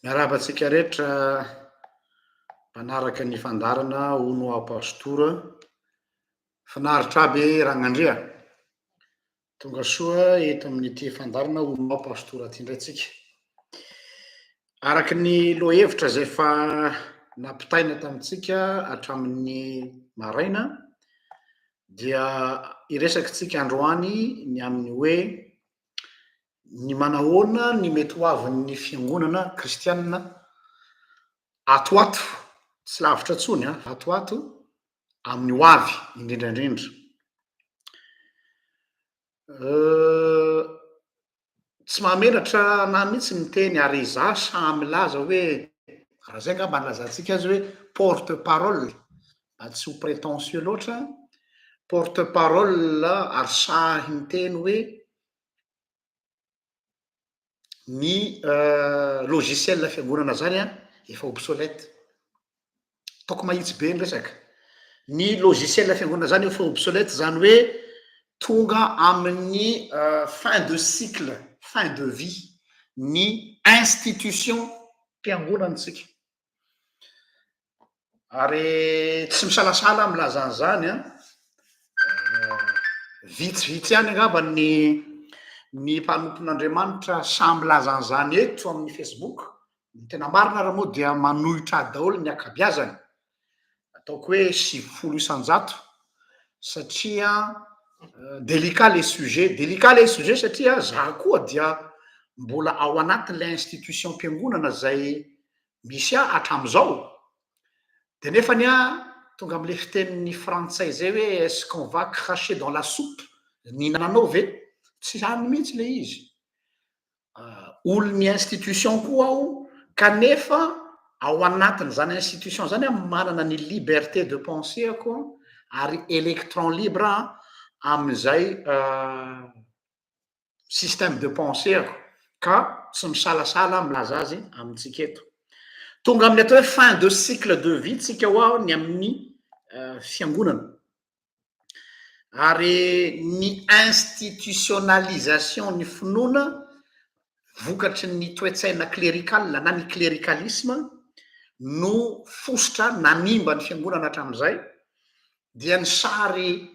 Miarahaba antsika rehetra mpanaraka ny fandaharana Hono Aho Pastora. Finaritra aby Ragnandria. Tonga soa eto amin'ity fandaharana Hono Aho Pastora ity indray tsika. Araka ny lohahevitra izay efa nampitaina tamintsika hatramin'ny maraina dia hiresaka tsika androany ny amin'ny hoe ny manahoana ny mety ho avin'ny fiangonana kristianina ato ho ato, tsy lavitra intsony an, ato ho ato amin'ny ho avy indrindra indrindra. Tsy mahamenatra anah mihitsy ny miteny ary izaho sahy milaza hoe, raha zay angamba no ilazantsika azy hoe porte parole, mba tsy ho prétentieux loatra, porte parole ary sahy miteny hoe ny logiciel fiangonana zany an efa obsolète. Ataoko mahitsy be ny resaka. Ny logiciel fiangonana zany efa obsolète zany hoe tonga amin'ny fin de cycle, fin de vie ny institution mpiangonana tsika. Ary tsy misalasala aho milaza an'izany an, vitsivitsy ihany angamba ny ny mpanompon'Andriamanitra sahy milaza an'izany eto amin'ny facebook, ny tena marina ary moa dia manohitra ahy daholo ny ankabiazany, ataoko hoe 90 isan-jato satria délicat le sujet, délicat le sujet satria za koa dia mbola ao anatin'ilay institution-piangonana zay misy ahy hatramizao, de nefany an tonga amle fitenin'ny frantsay zay hoe est ce qu'on va cracher dans la soupe, nihinananao ve? Tsy zany mihitsy le izy, olon'ny institution koa aho kanefa ao anatin'izany institution zany aho manana ny liberté de pensée-ko ary électron libre aho amin'izay système de pensée-ako ka tsy misalasala aho milaza azy amintsika eto. Tonga amin'ny atao hoe fin de cycle de vie tsika ho aho ny amin'ny fiangonana. Ary ny institutionnalisation ny finoana vokatry ny toe-tsaina clérical na ny cléricalisme no fositra nanimba ny fiangonana hatramin'izay dia ny sary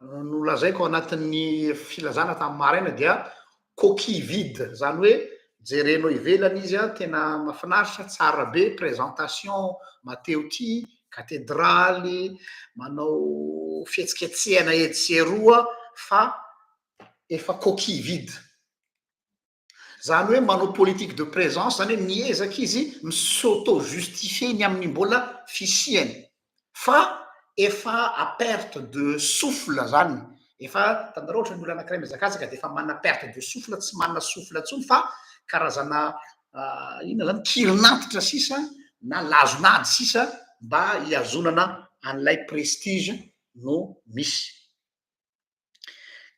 nolazaiko ao anatin'ny filazana tamin'ny maraina dia coquille vide, zany hoe jerenao ivelany izy an, tena mahafinaritra, tsara be, présentation Mateo ty, katedraly, manao fihetsiketsehana etsy sy eroa fa efa coquille vide. Zany hoe manao politique de présence, zany hoe miezaka izy mi-s'auto justifier ny amin'ny mbola fisiany fa efa à perte de souffle zany, efa hitanareo ohatran'ny olona anakiray mihazakazaka de efa manana perte de souffle, tsy manana souffle intsony fa karazana inona zany kirin'antitra sisa na lazon'ady sisa mba hihazonana an'ilay prestige no misy.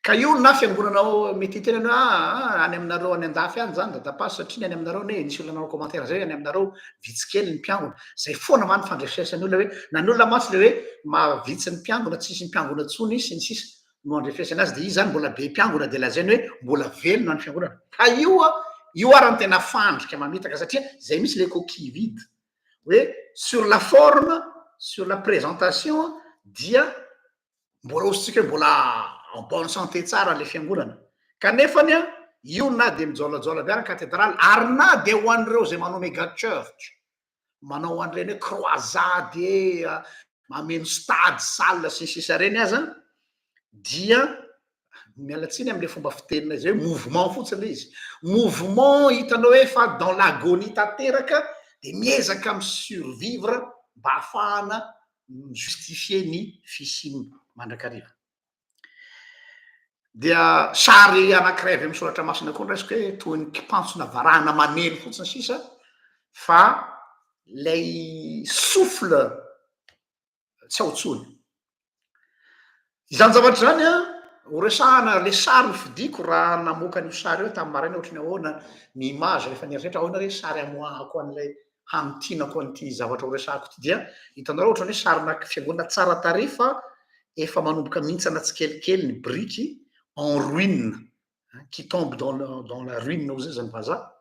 Ka io na fiangonana ao mety hiteny ianao hoe aa any aminareo any andafy any zany dadapasy satria ny any aminareo anie nisy olona nanao commentaire zay any aminareo vitsy kely ny mpiangona, zay foana va ny fandresesan'ny olona hoe na ny olona mantsy le hoe mahavitsy ny mpiangona tsisy mpiangona intsony sy ny sisa no andrefesany azy de izy zany mbola be mpiangona de lazainy hoe mbola velona ny fiangonana ka io a. Io ara ny tena fandrika mamitaka satria zay mihitsy le coquille vide hoe sur la forme, sur la présentation dia mbola hozy-tsika hoe mbola en bonne santé tsara le fiangonana, kanefany a io na de mijaolajaola be ara ny katedraly, ary na de ho an'ireo zay manao mega church, manao an'ireny hoe croisade e, mameno stade, salle sy ny sisa reny aza, dia miala tsiny am'le fomba fitenina zay hoe mouvement fotsiny le izy, mouvement hitanao hoe fa dans l'agonie tanteraka, de miezaka amy survivre mba ahafahana justifier ny fisiny mandrakariva. Dia sary anankiray avy amy soratra masina koa ndraisiko hoe toy ny kipantsona varahana maneno fotsiny sisa, fa lay souffle tsy ao ntsony izany zavatra zany. A ho resahana le sary ny fidiko raha namoaka an'io sary io tamy maraina, ohatrany ahoana ny image rehefa nieritreritra ahoana re sary amoahako an'ilay hanotinako an'ity zavatra ho resahako ty, dia hitanareo ohatrany hoe sarina fiangonana tsara tare fa efa manomboka mihintsana tsikelikely ny briky, en ruine, qui tombe dans la ruine ozy zany vazaha.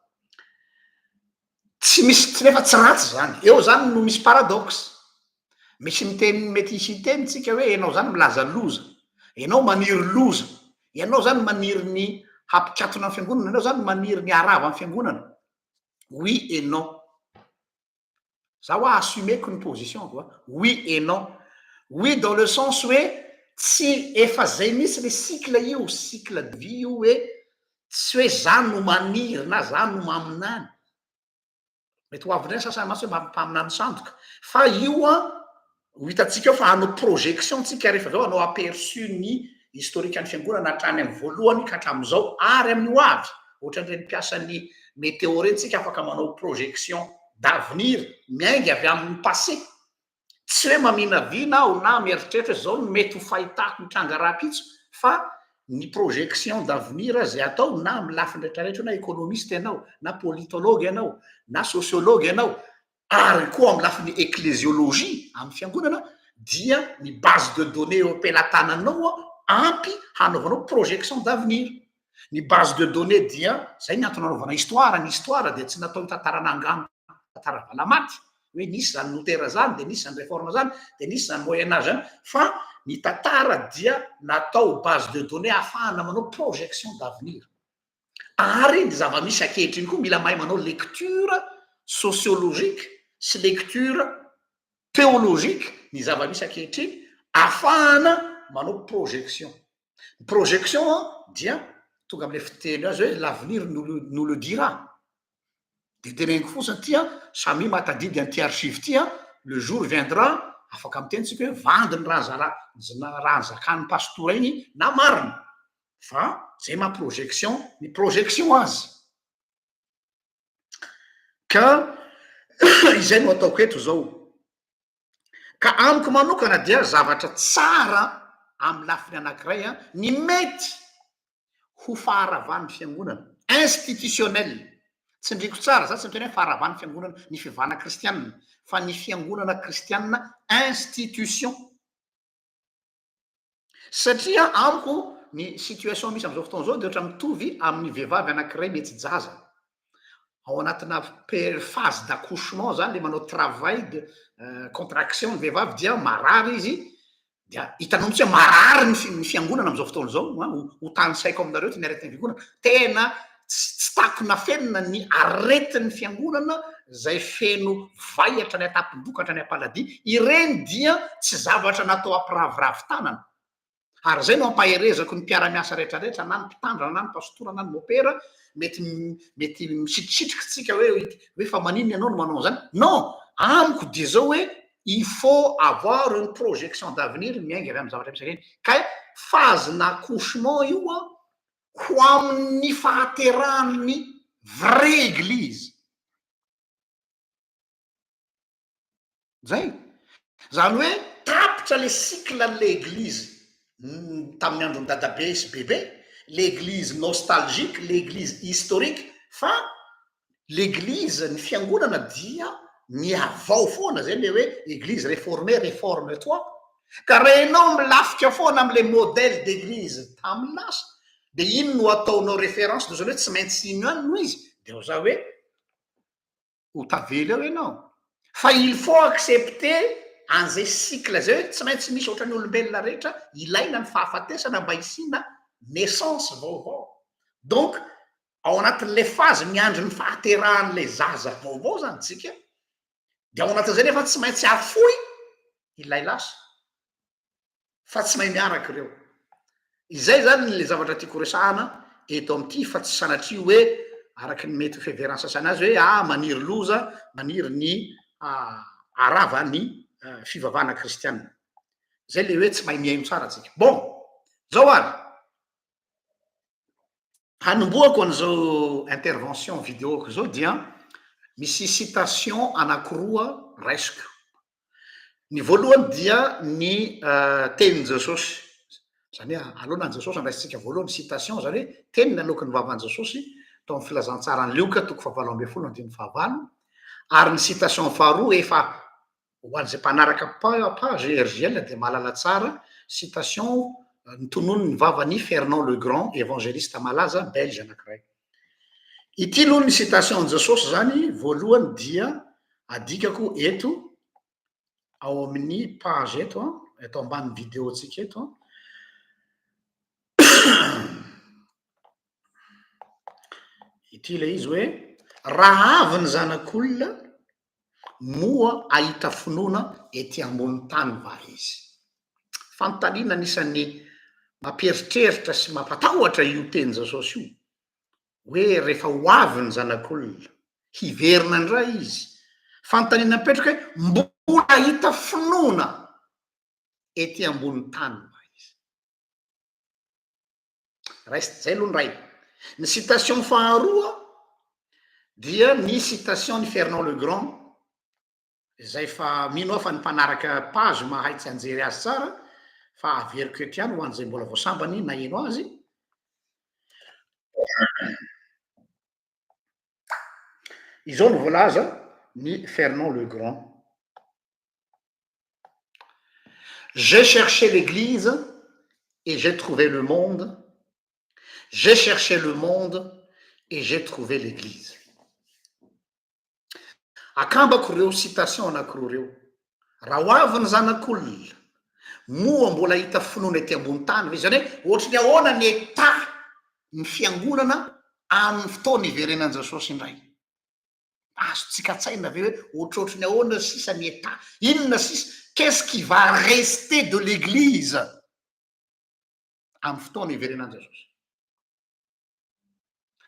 Tsy misy tsy nefa tsy ratsy zany eo zany no misy paradoxe, misy miteny, mety hisy hiteny tsika hoe ianao zany milaza loza, ianao maniry loza, ianao zany maniry ny hampikatona ny fiangonana, ianao zany maniry ny arava ny fiangonana. Oui et non. Za hoa assumeko ny position ko a. Oui et non. Oui dans le sens hoe tsy efa zay mihitsy le cycle io, cycle de vie io, hoe tsy hoe za no maniry na za no maminany, mety ho avy ndray sasany masy hoe mampaminany sandoka, fa io a ho hitatsika eo fa hanao projection tsika rehefa aveo, hanao aperçu ny historique ny fiangonana hatrany amy voalohany ka hatram'izao ary amin'ny ho avy, ohatran'ireny mpiasan'ny météo reny tsika, afaka manao projection d'avenir miaingy avy amin'ny passé. Tsy hoe maminavina aho na mieritreritra hoe zao no mety ho fahitako mitranga rahampitso, fa ny projection d'avenir zay atao na amy lafiny rehetrarehetra io, na économiste ianao, na politologue ianao, na sociologue ianao, ary koa amy lafiny ecclésiologie amy fiangonana, dia ny base de données eo am-pelatananao a ampy hanaovanao projection d'avenir. Ny base de données dia zay ny antony anaovana histoire. Ny histoire dia tsy natao hitantarana angano, tantara valamaty hoe nisy zany Lotera zany, de nisy zany réforme zany, de nisy zany Moyen Âge zany, fa ny tantara dia natao base de données ahafahana manao projection d'avenir. Ary ny zava-misy ankehitriny koa mila mahay manao lecture sociologique sy lecture théologique ny zava-misy ankehitriny ahafahana manao projection. Ny projection dia tonga am'le fiteny azy hoe l'avenir nous le dira. De teneniko fotsiny ty a, samy mahatadidy an'ity archive ty a, le jour viendra afaka miteny tsika hoe vandiny raha zara raha nzakan'ny pastora igny na marina, fa zay maha projection ny projection azy. Ka izay no ataoko eto zao. Ka amiko manokana dia zavatra tsara amy lafiny anankiray a ny mety ho faharavan'ny fiangonana institutionnel. Tsy ndriko tsara, za tsy miteny hoe faharavan'ny fiangonana ny fivavahana kristianina, fa ny fiangonana kristianina institution, satria amiko ny situation misy am'izao fotoana zao de ohatra mitovy amin'ny vehivavy anankiray mihetsy-jaza ao anatina phase d'accouchement zany, le manao travail de contraction ny vehivavy, dia marary izy, dia hitanao mihitsy hoe marary ny fiangonana am'izao fotoana zao. A ho tany saiko aminareo ty ny aretin'ny fiangonana, tena tsy takona fenina ny aretin'ny fiangonana zay feno vay hatrany atapin-doka hatrany am-paladia ireny, dia tsy zavatra natao ampiraviravy tanana. Ary zay no ampaherezako ny mpiara-miasa rehetrarehetra, na ny mpitandrina, na ny pastora, na ny mopera, mety misitrisitriky tsika hoe fa maninona ianao no manao an'izany. Non, amiko de zao hoe il faut avoir une projection d'avenir miainga avy amy zavatra misy reny, ka phase n'accouchement io a ho amin'ny fahaterahany vraie église zay zany, hoe tapitra le cycle an'le église tamin'ny androny dadabe sy bebe, l'église nostalgique, l'église historique, fa l'église, ny fiangonana dia miavao foana zay, le hoe église réformée, réforme toi. Ka raha ianao milafika foana am'le modèle d'église tamy lasa, de ino no ataonao référence de zany hoe tsy maintsy ino any no izy. De ho za hoe ho tavela eo ianao. Fa il faut accepter an'izay cycle zay hoe tsy maintsy misy ohatran'ny olombelona rehetra, ilaina ny fahafatesana mba hisiana naissance vaovao. Donc ao anatin'le phase miandry ny fahaterahan'le zaza vaovao zany tsika, de ao anatin'izay nefa tsy maintsy afoy ilay lasa, fa tsy mahay miaraka ireo. Izay zany le zavatra tiako resahana eto amin'ity, fa tsy sanatria hoe araky ny mety ho fiheveran'ny sasany azy hoe ah maniry loza, maniry ny arava ny fivavahana kristianina. Zay le hoe tsy mahay mihaino tsara tsika. Bon, zao ary hanombohako an'izao intervention vidéo-ko zao dia misy citation anankiroa raisiko. Ny voalohany dia ny tenin'i Jesosy, zany hoe aloha na Jesosy andraisintsika voalohany citation, zany hoe teny naloaky ny vavan'i Jesosy tao amin'ny filazantsaran'i Lioka toko fahavalo ambin'ny folo andininy fahavalo. Ary ny citation faharoa, efa ho an'izay mpanaraka page R J L dia mahalala tsara, citation nytonony ny vavany Fernand Legrand, évangéliste malaza belge anankiray ity. Aloha ny citation Jesosy zany voalohany dia adikako eto ao amin'ny page eto a, eto ambanin'ny vidéo-tsika eto a. Ity le izy hoe: "Raha avy ny zanak'olona, moa ahita finoana ety ambony tany va izy?" Fanontaniana anisan'ny mampieritreritra sy mampatahotra io teny Jesosy io, hoe rehefa ho avy ny zanak'olona, hiverina indray izy, fanontaniana mipetraka hoe mbola ahita finoana ety ambony tany va izy? Raisy zay aloha ny ray. Ny citation faharoa dia ny citation ny Fernand Legrand, izay fa mino aho fa ny mpanaraka page mahay tsy anjery azy tsara, fa averiko eto ihany ho an'izay mbola voasambany naheno azy. Izao no voalaza ny Fernand Legrand: "J'ai cherché l'église et j'ai trouvé le monde. J'ai cherché le monde et j'ai trouvé l'église." Akambako reo citation anankiroa reo: raha ho avy ny zanak'olona, moa mbola hita finoana ety ambony tany ve? Zany hoe ohatry ny ahoana ny état ny fiangonana amin'ny fotoana iverenan' Jesosy indray? Azotsika tsaina ve hoe ohatrohatry ny ahoana sisa ny état, inona sisa, qu'est-ce qui va rester de l'église amin'ny fotoana iverenan' Jesosy?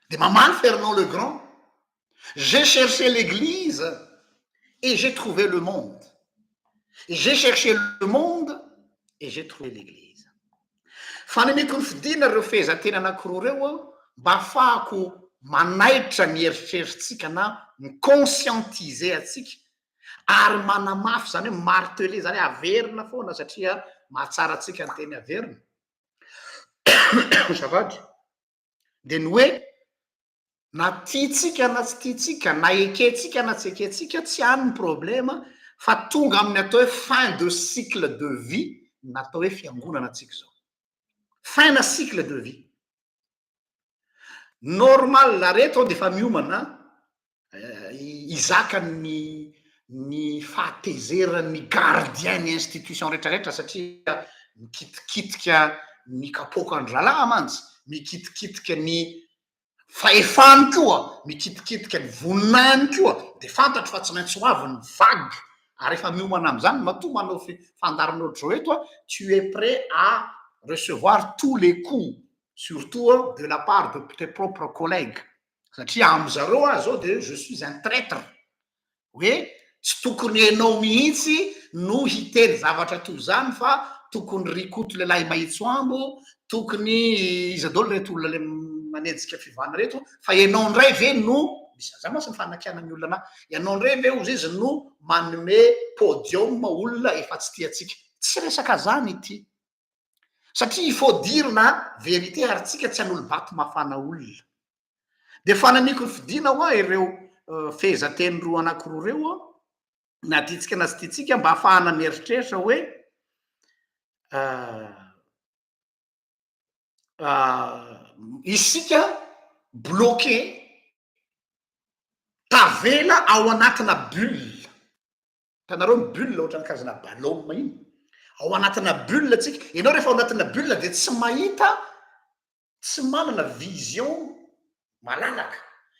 De mamaly Fernand Legrand: "J'ai cherché l'église et j'ai trouvé le monde. J'ai cherché le monde et j'ai trouvé l'église." Fanamiko ny fidina reo fehezanteny anankiroa reo a, mba ahafahako manaitra ny eritreritsika na mi-conscientiser atsika ary manamafy, zany hoe marteler, zany hoe averina foana, satria mahatsara atsika ny teny averina zavady. De ny hoe na tiatsika na tsy tiatsika, na eketsika na tsy eketsika, tsy any ny problema, fa tonga amin'ny atao hoe fin de cycle de vie natao hoe fiangonana atsika zao, fin na cycle de vie normal reto ao. De efa miomana izaka ny fahatezerany gardien ny institution rehetrarehetra, satria mikitikitika ny kapoka andralahy mantsy, mikitikitika ny fahefany koa, mikitikitika ny voninahiny koa. De fantatro fa tsy maintsy ho avy ny vague, ary efa miomana am'izany. Matoa manao fandarina ohatr' zao eto a, tu es prêt à recevoir tous les coups, surtout de la part de tes propres collègues, satria amy zareo ah zao de je suis un traître, hoe tsy tokony enao mihitsy no hiteny zavatra toy zany, fa tokony rikoto lelahy mahitso ambo, tokony iza daolo reto olona le manejika fivana reto, fa ianao ndray ve no misy za masy ny fanakianany olona ana, ianao ndray ve ozy izy no manome podium olona efa tsy tiatsika. Tsy resaka zany ity, satria il faut dire la vérité, ary tsika tsy an'olo-bato mafana olona. De fanamiko ny fidina hoa ireo fehezanteny roa anankiroa reo a, na tiatsika na tsy tiatsika, mba ahafahana mieritreritra hoe isika bloqué. Tavela ao anatina bulle. Hitanareo ny bulle ohatran'ny karazana ballon iny. Ao anatina bulle tsika. Ianao rehefa ao anatina bulle dia tsy mahita, tsy manana vision malalaka.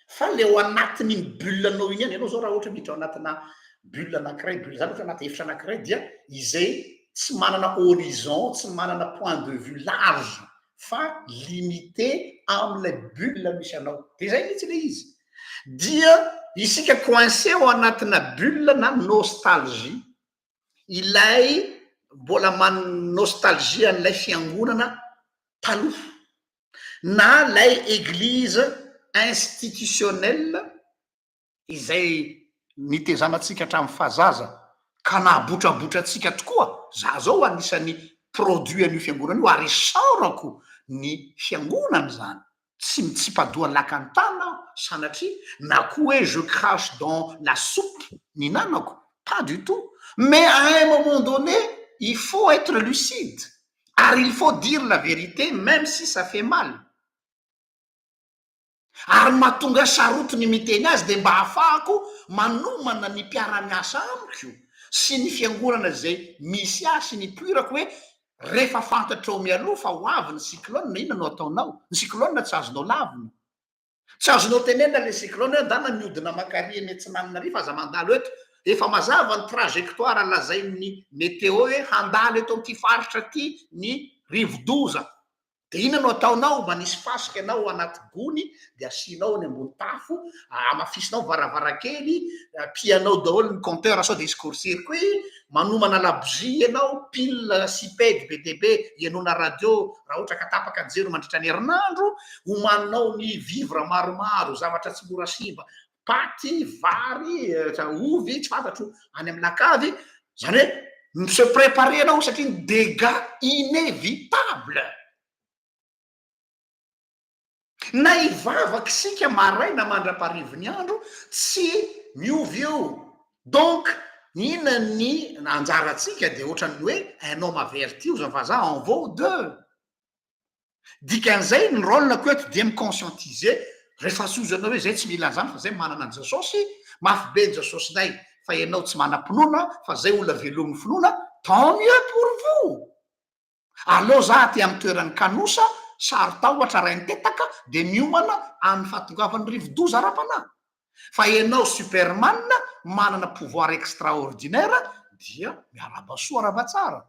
Fa le ao anatin'iny bulle anao iny ihany, ianao zao raha ohatra miditra ao anatina bulle anankiray, bulle zany ohatra anaty efitra anankiray dia izay tsy manana horizon, tsy manana point de vue large fa limité amin'ilay bulle misy anao. Dia izay mihitsy ilay izy. Dia isika coincé ao anatina bulle na nostalgie. Ilay mbola man nostalgie an'ilay fiangonana taloha. Na ilay église institutionnelle izay nitezana antsika hatramin'ny fahazaza ka nahabotrabotra antsika tokoa, za zao anisan'ny produit an'io fiangonana io ary isaorako ny fiangonana izany, tsy mitsipadoha lakan-tana aho sanatria na koa hoe je crache dans la soupe nihinanako, pas du tout, mais à un moment donné il faut être lucide ary il faut dire la vérité même si ça fait mal. Ary ny mahatonga ahy sarotiny miteny azy dia mba hahafahako manomana ny mpiara-miasa amiko sy ny fiangonana izay misy ahy sy ny ipoirako hoe rehefa fantatrao mialoha fa ho avy ny cyclone inona no ataonao? Ny cyclone tsy azonao lavina. Tsy azonao tenenina ilay cyclone hoe andana mihodina mankary eny atsinanana ary fa aza mandalo eto. Efa mazava ny trajectoire lazain'ny météo hoe handalo eto amin'ity faritra ity ny rivodoza. Dia inona no ataonao? Manisy fasika ianao anaty gony dia asianao eny ambony tafo, hamafisinao varavarankely, pihanao daholo ny compteur sao dia hisy court circuit, manomana labozia ianao, pile sy peg be dia be hihainoana radio raha ohatra ka tapaka ny jiro mandritra ny herinandro, omaninao ny vivre maromaro, zavatra tsy mora simba, paty, vary, ovy, tsy fantatro, any amin'ny lakavy, zany hoe mi-se préparer ianao satria ny dégâts inévitable. Na hivavaka isika maraina mandra-parivin'ny andro, tsy miova io. Donc, inona ny anjarantsika dia ohatran'ny hoe un homme averti hozy ny vazaha en vaut deux. Dikan'izay ny rôle-ko eto dia mi-conscientiser rehefa tsy ozy ianao hoe zay tsy mila an'izany fa zay manana an'i Jesosy, mafy be ny Jesosinay fa ianao tsy manam-pinoana fa zay olona velomin'ny finoana, tant mieux pour vous! Aleo za aty amin'ny toeran'ny kanosa, saro-tahotra rain-tetaka dia miomana amin'ny fahatongavan'ny rivo-doza ara-panahy. Fa ianao superman manana pouvoir extraordinaire dia miarahaba soa arahaba tsara.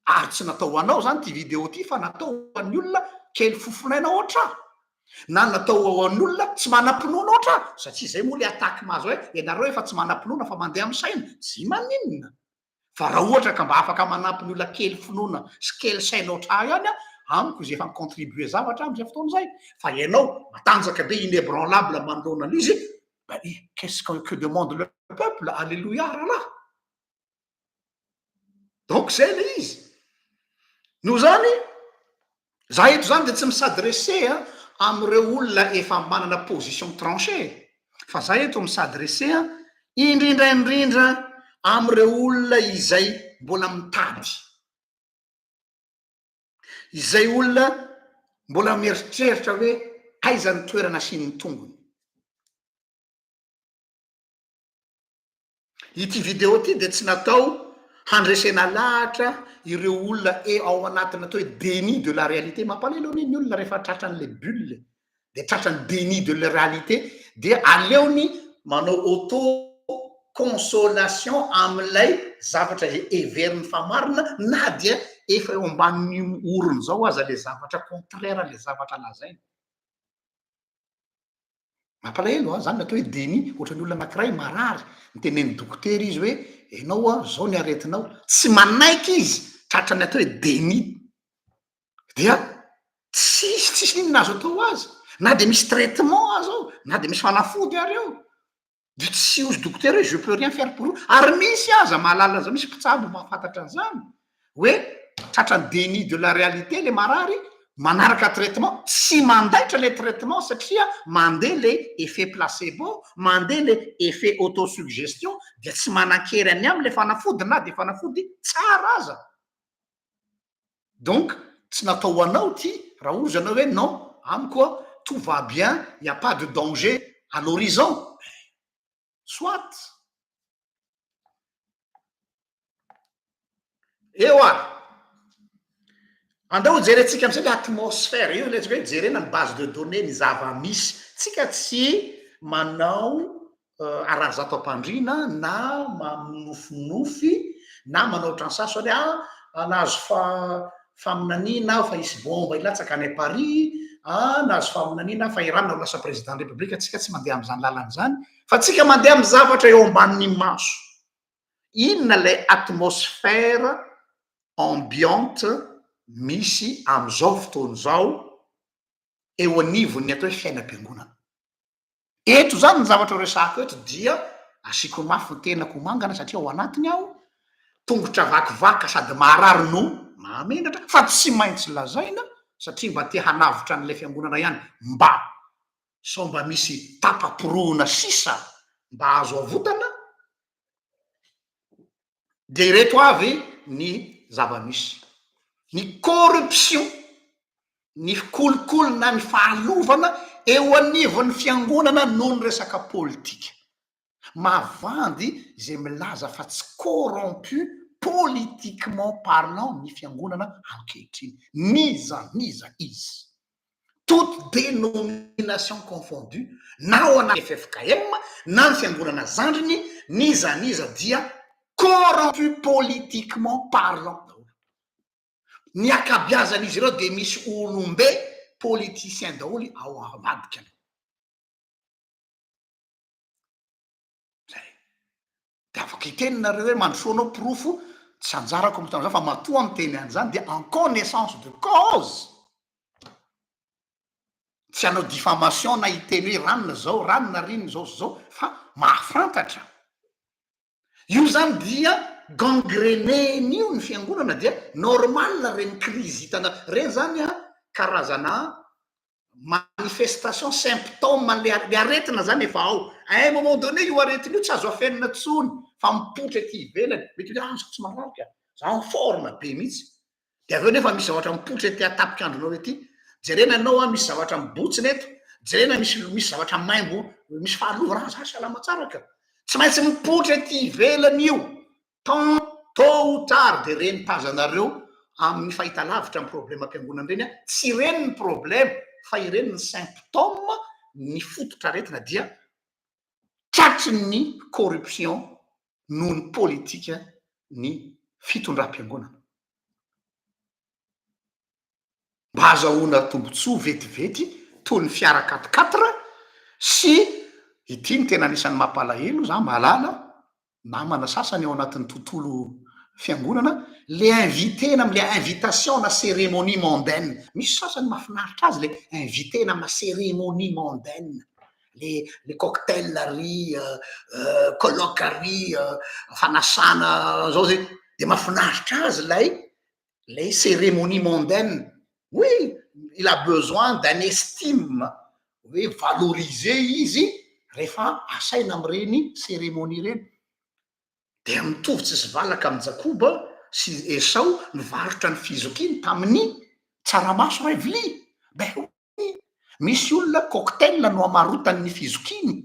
Ary tsy natao ho anao zany ty vidéo ty fa natao ho an'ny olona kely fofonaina ohatr'ahy. Na natao ho an'ny olona tsy manam-pinoana ohatr'ahy. Satria zay moa le attaque mahazo ahy, ianareo efa tsy manam-pinoana fa mandeha amin'ny saina. Tsy maninona. Fa raha ohatra ka mba afaka manampy ny olona kely finoana sy kely saina ohatr'ahy ihany aho, amiko izay efa mi-contribuer zavatra amin'izay fotoana izay. Fa ianao matanjaka be inébranlable manoloana an'izy, ben qu'est-ce que demande le peuple? Alléluia rahalahy. Donc zay le izy. Noho zany, za eto zany de tsy mi-s'adresser a am'ireo olona efa manana position tranchée, fa za eto mi-s'adresser a indrindra indrindra am'ireo olona izay mbola mitady, izay olona mbola mieritreritra hoe aiza ny toerana asian'ny tongony. Ity vidéo ity dia tsy natao handresena lahatra ireo olona e ao anatin'ny atao hoe déni de la réalité. Mampalahelo anie ny olona rehefa tratran'ilay bulle, dia tratran'ny déni de la réalité, dia aleony manao auto consolation amin'ilay zavatra izay heveriny fa marina na dia efa eo ambanin'ny orony izao aza ilay zavatra contraire ilay zavatra lazainy. Mampalahelo an, zany ny atao hoe déni, ohatran'ny olona anakiray marary, nitenenin'ny dokotera izy hoe enao an zao ny aretinao, tsy manaiky izy, tratran'ny atao hoe déni, dia tsisy tsisy n'inona azo atao ho azy, na dia misy traitement aza ao, na dia misy fanafody ary ao, dia tsy hozy dokotera hoe je peux rien faire pour vous, ary misy aza mahalala an'izany, misy mpitsabo mahafantatra an'izany, hoe tratran'ny déni de la réalité le marary, manaraka traitement, tsy mandaitra le traitement satria mandeha le effet placebo, mandeha le effet autosuggestion, dia tsy manan-kery any aminy le fanafody na dia fanafody tsara aza. Donc tsy natao ho anao ity raha ozy ianao hoe non amiko a tout va bien, il n'y a pas de danger à l'horizon. Soit. Eo ary. Andao hojerentsika amizay le atmosphère, io le hoe jerena ny base de données ny zava-misy. Tsika tsy manao arazato am-pandriana na manofinofy na manao ohatran'ny sasany hoe ah nahazo fa faminaniana aho fa hisy bomba hilatsaka any Paris, ah nahazo faminaniana aho fa i Ranona ho lasa président ny république, tsika tsy mandeha amin'izany lalana izany fa tsika mandeha amin'ny zavatra eo ambanin'ny maso. Inona ilay atmosphère ambiante misy amin'izao fotoana izao eo anivon'ny atao hoe fiainam-piangonana? Eto izany ny zavatra resahako eto dia asiako mafy ny tenako ho mangana satria ao anatiny aho, tongotra vakivaka sady maharary no mahamenatra fa tsy maintsy lazaina satria mba te hanavotra an'ilay fiangonana ihany mba sao mba misy tapa-porohona sisa mba azo avotana dia ireto avy ny zava-misy. Ny corruption, ny kolikoly na ny fahalovana eo anivon'ny fiangonana noho ny resaka politika. Mavandy izay milaza fa tsy corrompu politiquement parlant ny fiangonana ankehitriny. N'iza n'iza izy. Toutes dénominations confondues, na ao anaty ffkm na ny fiangonana zandriny, n'iza n'iza dia corrompu politiquement parlant daholo. Ny ankabiazan'izy ireo dia misy olombe politicien daholo ao ambadikany. Zay. Dia afaka hiteny nareo hoe mandrosoa anao porofo, tsy anjarako miteny an'izany fa matoa miteny an'izany dia en connaissance de cause. Tsy hanao diffamation na hiteny hoe ranona zao, ranona r'inona zao sy zao fa mahafantatra. Io zany dia gangrenen'io ny fiangonana dia normal reny crise hitana reny zany an karazana manifestation symptôme an'le le aretina zany efa ao. À un moment donné io aretina io tsy azo afenina tsony fa mipoitra ety ivelany, mety hoe ah za tsy marary ka, za en forme be mihitsy. Dia avy eo nefa misy zavatra mipoitra ety an-tapik'andronao ety. Jerena ianao an, misy zavatra mibotsina eto, jerena misy misy zavatra maimbo, misy fahalovana, ah za salama tsara ka. Tsy maintsy mipoitra ety ivelany io, tant tôt ou tard dia ireny tazanareo amin'ny fahitalavitra ny problemam-piangonana ireny an, tsy ireny ny problema fa ireny ny symptôme ny fototr'aretina dia tratry ny corruption noho ny politika ny fitondram-piangonana. Mba azahoana tombotsoa vetivety toy ny fiara quatre quatre sy ity no tena anisan'ny mampalahelo za mahalala namana sasany ao anatin'ny tontolo fiangonana le invité-na amle invitation na cérémonie mondaine misy sasany mahafinaritra azy le invité-na amina cérémonie mondaine le le cocktail ary colloque ary fanasana zao zay de mahafinaritra azy lay lay cérémonie mondaine oui il a besoin d'un estime hoe valoriser izy rehefa asaina am'ireny cérémonie ireny dia mitovy tsisy valaka amin'i Jakoba sy Esao nivarotra ny fizokiany tamin'ny tsaramaso ray vilia ben oui misy olona cocktail no amarotany ny fizokiany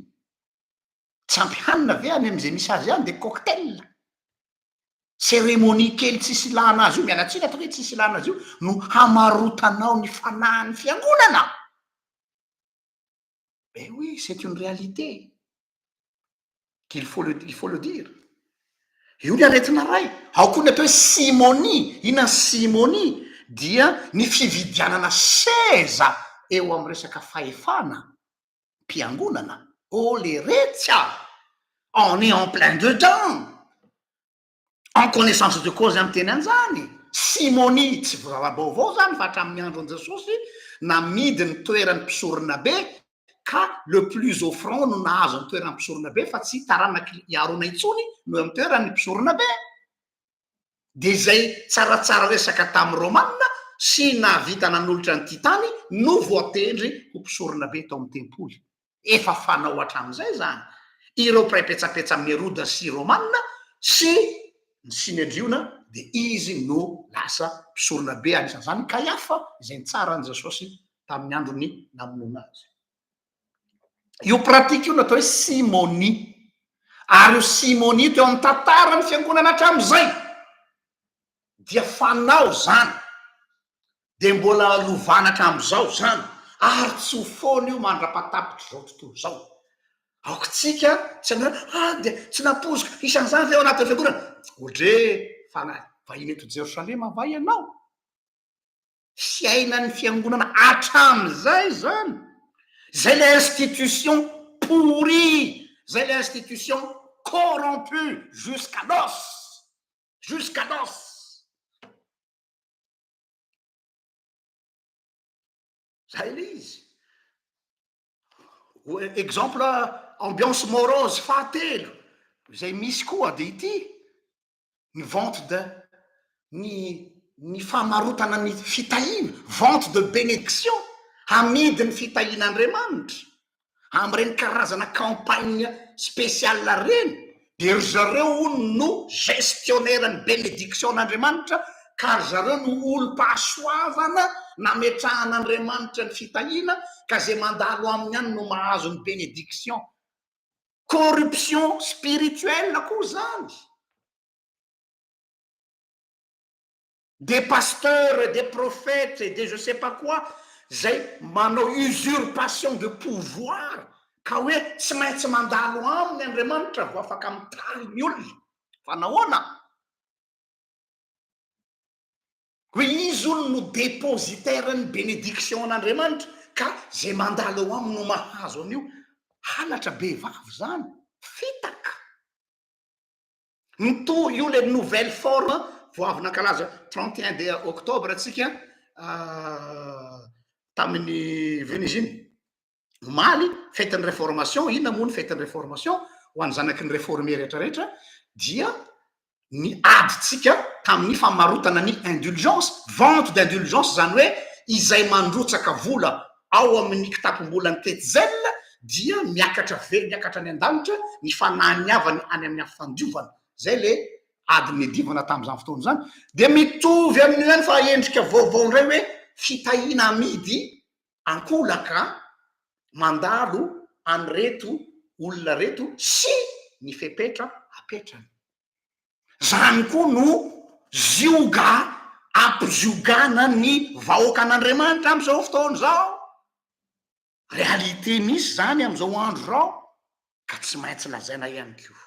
tsy ampy hanina ve any am'izay misy azy any de cocktail Cérémonie kely tsisy ilana azy io, miala tsiny atao hoe tsisy ilana azy io, no hamarotanao ny fanahin'ny fiangonana. Ben oui, c'est une réalité qu'il faut le, il faut le dire. Io ny aretina ray. Ao koa ny atao hoe simonie. Inona ny simonie? Dia ny fividianana seza eo amin'ny resaka fahefana. mpiangonana, oh leretsy a! On est en plein dedans! En connaissance de cause aho miteny an'izany! Simonie, tsy zava-baovao zany fa hatramin'ny andron'i Jesosy, namidy ny toeran'ny mpisoronabe ka le plus offrant no nahazo ny toeran'ny mpisoronabe fa tsy taranak'i Arona intsony no eo amin'ny toeran'ny mpisoronabe. dia izay tsaratsara resaka tamin'ny Romana sy nahavita nanolotra an'ity tany no voatendry ho mpisoronabe tao amin'ny tempoly. Efa fanao hatramin'izay izany. Ireo mpiray petsapetsa amin'i Heroda sy Romana sy ny Synedriona dia izy no lasa mpisoronabe, anisan'izany Kaiafa izay nitsara an'i Jesosy tamin'ny andron'ny namonoana azy. Io pratique io no atao hoe simonie. Ary io simonie teo amin'ny tantaran'ny fiangonana hatramin'izay dia fanao izany, dia mbola lovana hatramin'izao izany, ary tsy ho foana io mandra-pahatapitr'izao tontolo izao. Aoka tsika tsy hanao hoe ah dia tsy nampoiziko, isan'izany ve ao anatin'ny fiangonana? Odre, fanahy vahiny eto Jerosalema va ianao? Fiainan'ny fiangonana hatramin'izay izany. Izay ilay institution pourrie, izay ilay institution corrompue jusqu'à l'os, jusqu'à l'os. Zay ilay izy. Exemple ambiance morose fahatelo izay misy koa dia ity, ny vente de ny ny famarotana ny fitahiana, vente de bénédiction, amidy ny fitahian'Andriamanitra amin'ireny karazana campagne spéciale ireny, dia ry zareo hono no gestionnaire ny bénédiction-n'Andriamanitra ka ry zareo no olom-pahasoavana nametrahan'Andriamanitra ny fitahiana ka izay mandalo aminy ihany no mahazo ny bénédiction. Corruption spirituelle koa zany. Des pasteurs, des prophètes, des je sais pas quoi zay manao usurpation de pouvoir ka hoe tsy maintsy mandalo aminy Andriamanitra vao afaka mitahy ny olona. Fa nahoana? Hoe izy hono no dépositaire ny bénédiction an'Andriamanitra ka zay mandalo eo aminy no mahazo an'io. Halatra be vava zany. Fitaka. Mitohy io le nouvelle forme vao avy nankalaza 31 de octobre tsika tamin'ny vina izy iny. Omaly, fetin'ny réformation, inona moa ny fetin'ny réformation ho an'ny zanaky ny réformé rehetrarehetra dia ny adintsika tamin'ny famarotana ny indulgence, vente d'indulgence, izany hoe izay mandrotsaka vola ao amin'ny kitapom-bolan'ny Tetzel dia miakatra ve miakatra any an-danitra ny fanahin'ny havany any amin'ny afo fandiovana. Izay le ady niadivana tamin'izany fotoana izany. Dia mitovy amin'io ihany fa endrika vaovao indray hoe fitahiana amidy ankolaka mandalo an'ireto olona ireto sy ny fepetra apetrany. Zany koa no zioga ampiziogana ny vahoakan'Andriamanitra am'izao fotoana izao. Réalité misy zany am'izao andro izao ka tsy maintsy lazaina ihany koa.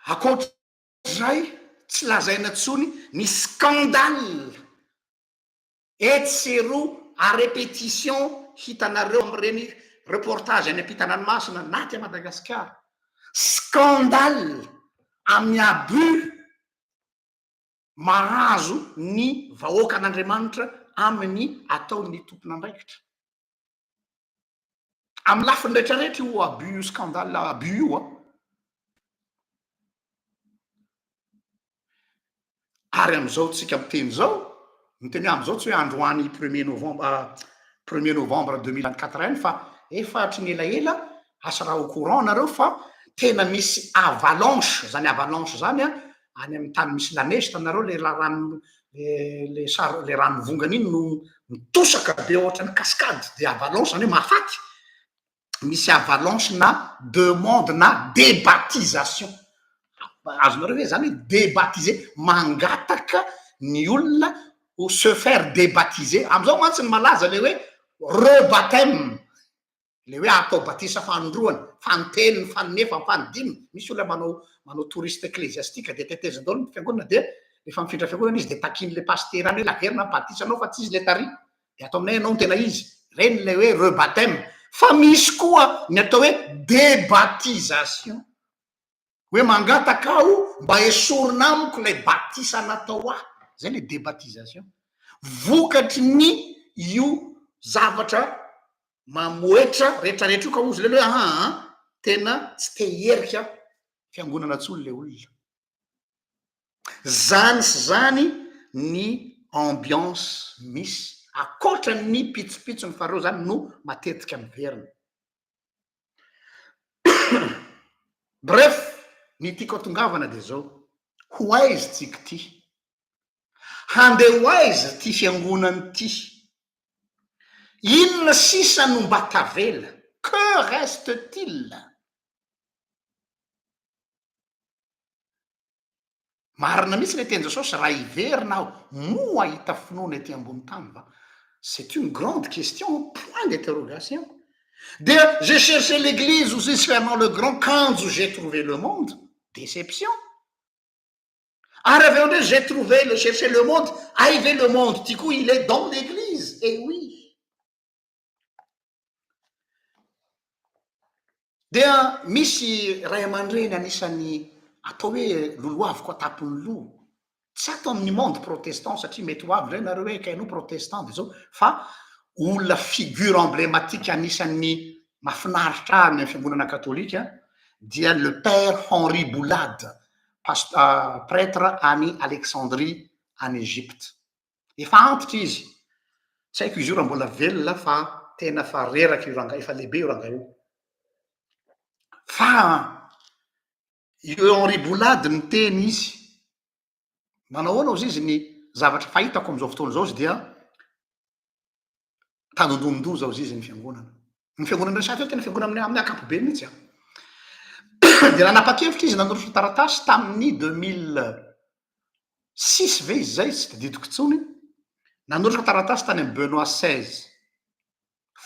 Ankoatr'izay, tsy lazaina intsony ny scandale etsy sy eroa à répétition hitanareo amin'ireny reportage any ampitan-dranomasina na aty Madagasikara. Scandale amin'ny abus mahazo ny vahoakan'Andriamanitra amin'ny ataon'ny tompon'andraikitra. Amin'ny lafiny rehetrarehetra io abus io scandale abus io an. Ary amin'izao tsika miteny izao, miteny hoe amin'izao tsy hoe androany premier novembre premier novembre 2024 ihany fa efa hatry ny elaela, asa raha au courant nareo fa tena misy avalanche, zany avalanche zany an, any amin'ny tany misy la neige hitanareo le rano le le sary le rano mivongana iny no mitosaka be ohatran'ny cascade de avalanche zany hoe mahafaty, misy avalanche na demande na debaptisation, azonareo ve zany hoe debaptiser, mangataka ny olona ho se faire debaptiser, am'zao mantsy ny malaza le hoe rebaptême, le hoe atao batisa fanindroany, fanintelony, faninefany, fanidiminy, misy olona manao manao touriste ecclesiastique de teteziny daholo ny fiangonana dia rehefa mifindra fiangonana izy de takian'le pasitera any hoe averina ny batisanao fa tsy izy le tary de ato aminay ianao no tena izy, reny le hoe rebaptême, fa misy koa ny atao hoe debaptisation, hoe mangataka aho mba esorina amiko ilay batisa natao ahy, zay le debaptisation, vokatry ny io zavatra mamoetra retraretra io ka ozy lelo hoe aa tena tsy te hierika fiangonana tsony le olona, zany sy zany ny ambiance misy akoatra ny pitsopitsony fa reo zany no matetika miverina. Bref, ny tiako atongavana dia zao, ho aiza tsika ty? Handeha ho aiza ity fiangonana ity? Inona sisa no mba tavela? Que reste-t-il? Marina mihitsy ilay tenin'i Jesosy, raha hiverina aho, moa hahita finoana ety ambony tany va? C'est une grande question, point d'interrogation. Dia j'ai cherché l'église aussi Fernand le Grand, kanjo j'ai trouvé le monde, déception. Ary avy eo indray j'ai trouvé le cherché le monde, hay ve le monde ty koa il est dans l'église, eh oui. Dia misy ray aman-dreny anisan'ny atao hoe lolohaviko an-tampon'ny loha, tsy ato amin'ny monde protestant satria mety ho avy indray nareo hoe kay anao protestant dia zao fa olona figure emblématique anisan'ny mahafinaritra ahy any amin'ny fiangonana katolika dia le père Henri Boulade, past- prêtre any Alexandrie any Egypte. Efa antitra izy, tsy haiko izy io raha mbola velona fa tena fa reraka io rangahy, efa lehibe io rangahy io. Fa io Henri Boulade niteny izy, manao ahoana ozy izy ny zavatra fahitako amin'izao fotoana izao izy dia tandindomin-doza ozy izy ny fiangonana. Ny fiangonana resahiko eo tena fiangonana amin'ny amin'ny ankapobeny mihitsy an. Dia nanapa-kevitra izy nanoratra taratasy tamin'ny 2006 ve izy izay, tsy tadidiko intsony, nanoratra taratasy tany amin'i Benoît seize,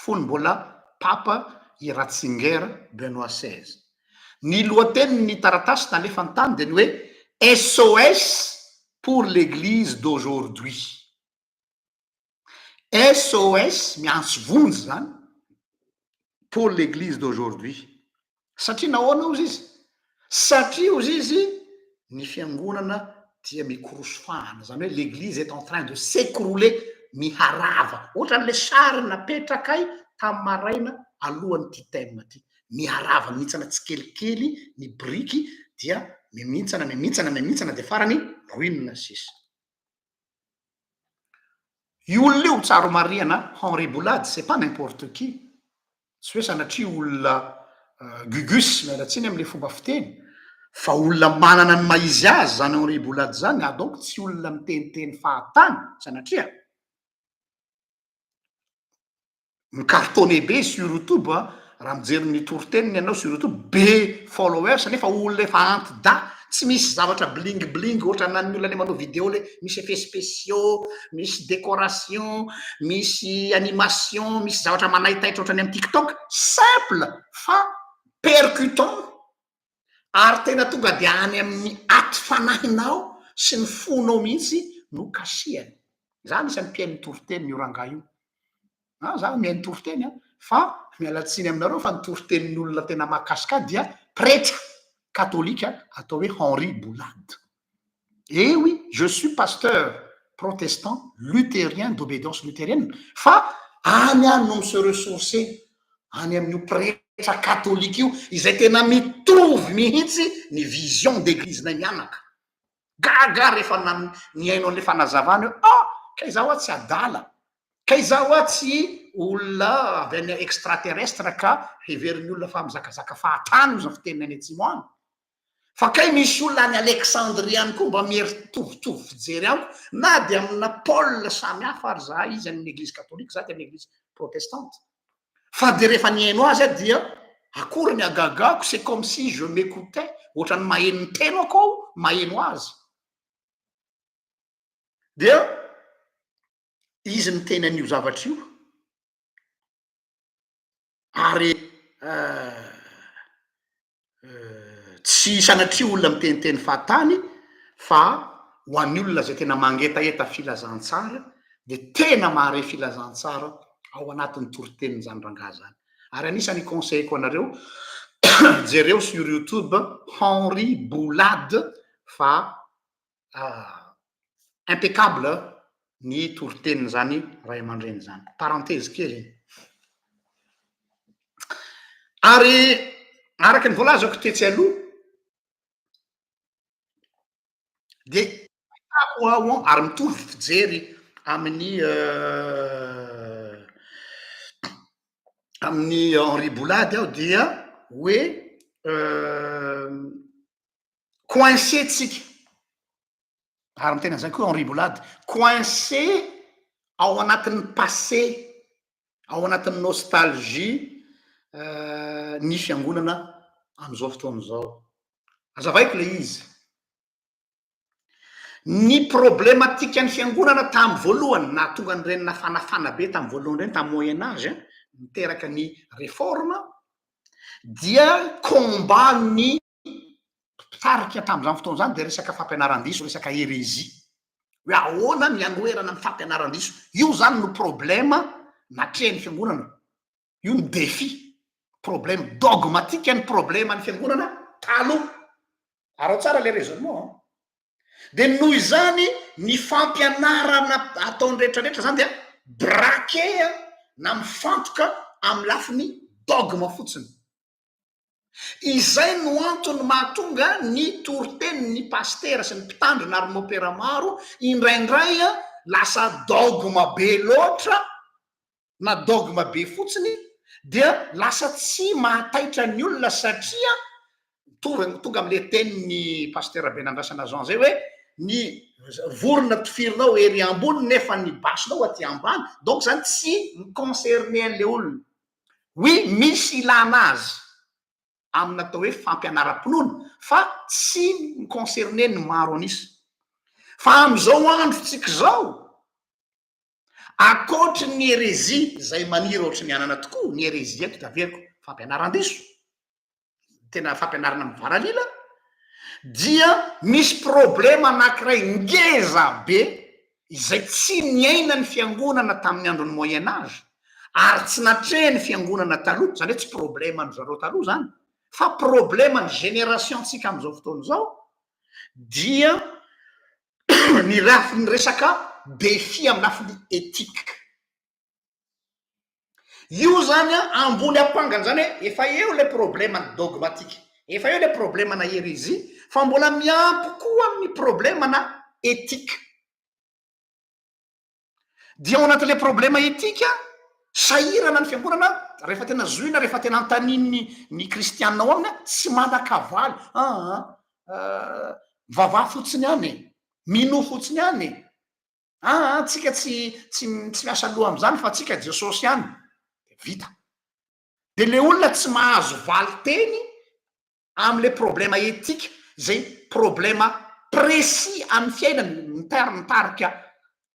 fony mbola papa i Ratzinger Benoît seize. Ny lohatenin'ny taratasy nalefany tany dia ny hoe SOS pour l'Eglise d'aujourd'hui. SOS miantso vonjy zany pour l'église d'aujourd'hui. Satria nahoana ozy izy? Satria ozy izy ny fiangonana dia mikoroso fahana, zany hoe l'église est en train de s'écrouler, miharava. Ohatran'le sary napetrakay tamin'ny maraina alohan'ity thème ty. Miharava mihintsana tsikelikely ny biriky dia mimintsana, mimintsana, mimintsana dia farany ruine sisa. Io olona io tsara marihana Henri Boulade c'est pas n'importe qui, tsy hoe sanatria olona gugus miala tsiny amle fomba fiteny fa olona manana ny maha izy azy zany Henri Boulade zany ah donc tsy olona miteniteny fahatany sanatria. Mi-cartonner be sur youtube a, raha mijery ny toriteniny ianao sur youtube, be followers nefa olona efa anti-dahy, tsy misy zavatra bling bling ohatran'ny olona le manao vidéo le misy effets spéciaux, misy décoration, misy animation, misy zavatra manaitaitra ohatran'ny amin'ny tiktok, simple fa percutant ary tena tonga dia any amin'ny aty fanahinao sy ny fonao mihitsy no kasihany. Za anisan'ny mpihaino toriteniny io rangahy io. Ah, za mihaino toriteny an, fa miala tsiny aminareo fa ny toritenin'ny olona tena mahakasika ahy dia pretra katolika atao hoe Henri Boulade. Eh oui, je suis pasteur protestant luthérien d'obédience luthérienne fa any aho no mi-se ressourcer any amin'io pretra katolika io izay tena mitovy mihitsy ny vision d'église-nay mianaka. Gaga aho rehefa nihaino an'ilay fanazavana hoe ah, kay za hoa tsy adala, kay za hoa tsy olona avy any extraterrestre ka heverin'ny olona fa mizakazaka fahatany ozy ny fiteniny any atsimo any. Fa kay misy olona any Alexandrie any koa mba mieritovitovy fijery amiko na dia amina pôle samy hafa ary zahay, izy any amin'ny eglizy katolika, za aty amin'ny eglizy protestante. Fa dia rehefa nihaino azy aho dia akory ny hagagako, c'est comme si je m'écoutais, ohatran'ny maheno ny tenako aho maheno azy. Dia izy niteny an'io zavatra io. Ary tsy sanatria olona miteniteny fahatany fa ho an'ny olona izay tena mangetaheta filazantsara dia tena mahare filazantsara ao anatin'ny toritenin'izany rangahy izany. Ary anisan'ny conseil-ko anareo, jereo sur youtube Henri Boulade fa impeccable ny toritenin'izany ray aman-dreny izany. Parenthèse kely iny. Ary araka ny voalazako tetsy aloha dia ahitako aho ary mitovy fijery amin'ny amin'ny Henri Boulade aho dia hoe coincé tsika. Ary miteny an'izay koa Henri Bolade, coincé ao anatin'ny passé, ao anatin'ny nostalgie ny fiangonana amin'izao fotoana izao. Azavaiko le izy. Ny problematikan'ny fiangonana tamin'ny voalohany, nahatonga an'ireny nafanafana be tamin'ny voalohany ireny, tamin'ny moyen age, niteraka ny reforme, dia combat ny mpitarika tamin'izany fotoana izany dia resaka fampianaran-diso, resaka hérésie. Hoe ahoana ny hanoherana ny fampianaran-diso. Io izany no problème natrehin'ny fiangonana. Io ny défi. Problème dogmatique ny problème ny fiangonana taloha. Araho tsara le raisonnement an. Dia noho izany ny fampianarana ataony rehetra rehetra zany dia braqué na mifantoka amin'ny lafiny dogme fotsiny. Izay no antony mahatonga ny toritenin'ny pasitera sy ny mpitandrina ary mopera maro indraindray lasa dogme be loatra na dogme be fotsiny dia lasa tsy mahataitra ny olona satria tonga tonga am'le tenin'ny pasitera Benandrasana Jean zay hoe ny vorona tifirinao ery ambony nefa ny basinao aty ambany, donc zany tsy mi-concerner an'le olona. Oui, misy ilana azy amin'ny atao hoe fampianaram-pinoana fa tsy mi-concerner ny maro an'isa. Fa am'izao androntsika izao, ankoatry ny hérésie izay maniry ohatry ny anana tokoa, ny hérésie eto dia averiko fampianaran-diso, tena fampianarana mivaralila, dia misy problema anankiray ngeza be izay tsy niainan'ny fiangonana tamin'ny andron'ny moyen age ary tsy natrehan'ny fiangonana taloha, zany hoe tsy probleman-dry zareo taloha zany fa probleman'ny génération-tsika amin'izao fotoana izao, dia ny lafiny resaka défi amin'ny lafiny éthique. Io zany an, ambony ampangany zany hoe efa eo le problema dogmatique, efa eo le problema na hérésie, fa mbola miampy koa ny problema na éthique. Dia ao anatin'le problema éthique, sahirana ny fiangonana rehefa tena zohina, rehefa tena antanin'ny ny kristianina ao aminy, tsy manan-kavaly, aa mivavaha fotsiny ihany e, minoa fotsiny ihany e. Aa tsika tsy tsy tsy miasa loha am'zany fa tsika Jesosy ihany, de vita. De le olona tsy mahazo valin-teny am'le problema éthique zay problema précis amy fiainany, mitarika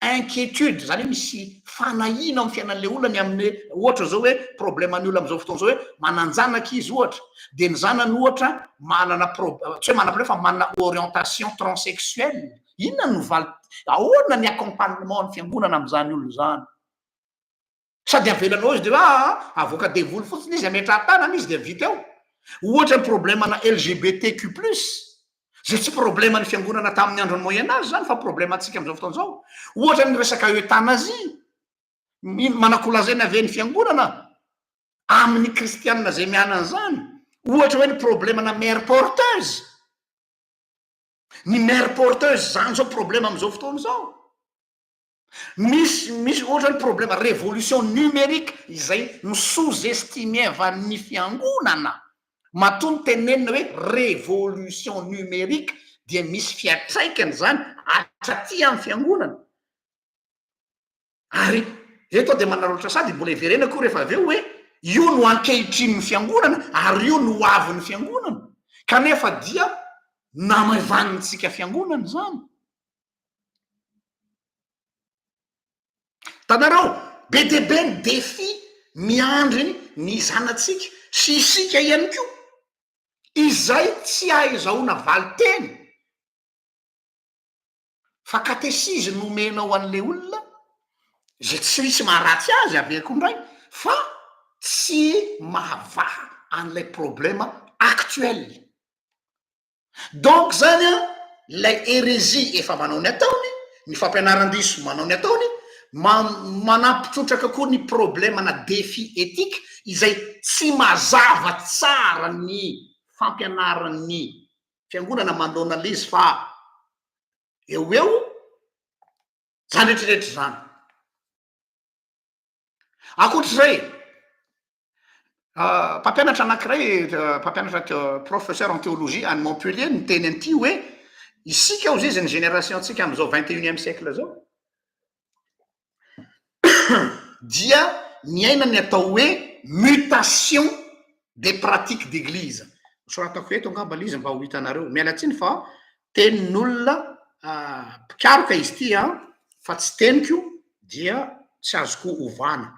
inquiétude, zany hoe misy fanahiana amy fiainan'le olona ny amin'ny ohatra zao hoe probleman'ny olona am'izao fotoana zao hoe manan-janaka izy ohatra, de ny zanany ohatra manana pro-, tsy hoe manana problème fa manana orientation transsexuelle. Inona no valy, ahoana ny accompagnement ny fiangonana am'izany olona zany? Sady avelanao izy de hoe aa avoaka devoly fotsiny izy, ametraha-tanana izy de vita eo. Ohatra ny problème-na LGBTQ plus, zay tsy problème ny fiangonana tamin'ny andron'ny moyen âge zany fa problème antsika am'izao fotoana zao. Ohatra ny resaka euthanasie, mino manakolazaina ave ny fiangonana amin'ny kristianina zay miana an'izany. Ohatra hoe ny problème-na mère porteuse. Ny mère porteuse zany zao problème am'izao fotoana zao. Misy misy ohatra ny problème révolution numérique izay no sous-estimevan'ny fiangonana. Matoa ny tenenina hoe révolution numérique dia misy fiatraikany zany hatraty amin'ny fiangonana. Ary eto aho dia manararaotra sady mbola hiverena koa rehefa avy eo hoe io no ankehitrinin'ny fiangonana ary io no ho avin'ny fiangonana, kanefa dia namaivanintsika fiangonana izany. Hitanareo, be dia be ny défi miandry ny zanatsika sy isika ihany koa, izay tsy ahazahoana valin-teny. Fa katesizy no omenao an'le olona, zay tsy misy maharatsy azy averiko indray, fa tsy mahavaha an'ilay problème actuel. Donc zany an, ilay hérésie efa manao ny ataony, ny fampianaran-diso manao ny ataony, manampy trotraka koa ny problème na défi éthique izay tsy mazava tsara ny fampianaran'ny fiangonana manoloana an'ilay izy fa eo ho eo zany rehetrarehetra zany. Ankoatr'izay, mpampianatra anankiray, mpampianatra professeur en théologie any Montpellier niteny an'ity hoe Isika hozy izy ny génération-tsika amin'izao vingt et unième siècle zao dia niaina ny atao hoe mutation des pratiques d'église. Soratako eto angamba le izy mba ho hitanareo. Miala tsiny fa tenin'olona mpikaroka izy ity an, fa tsy teniko dia tsy azoko ovana.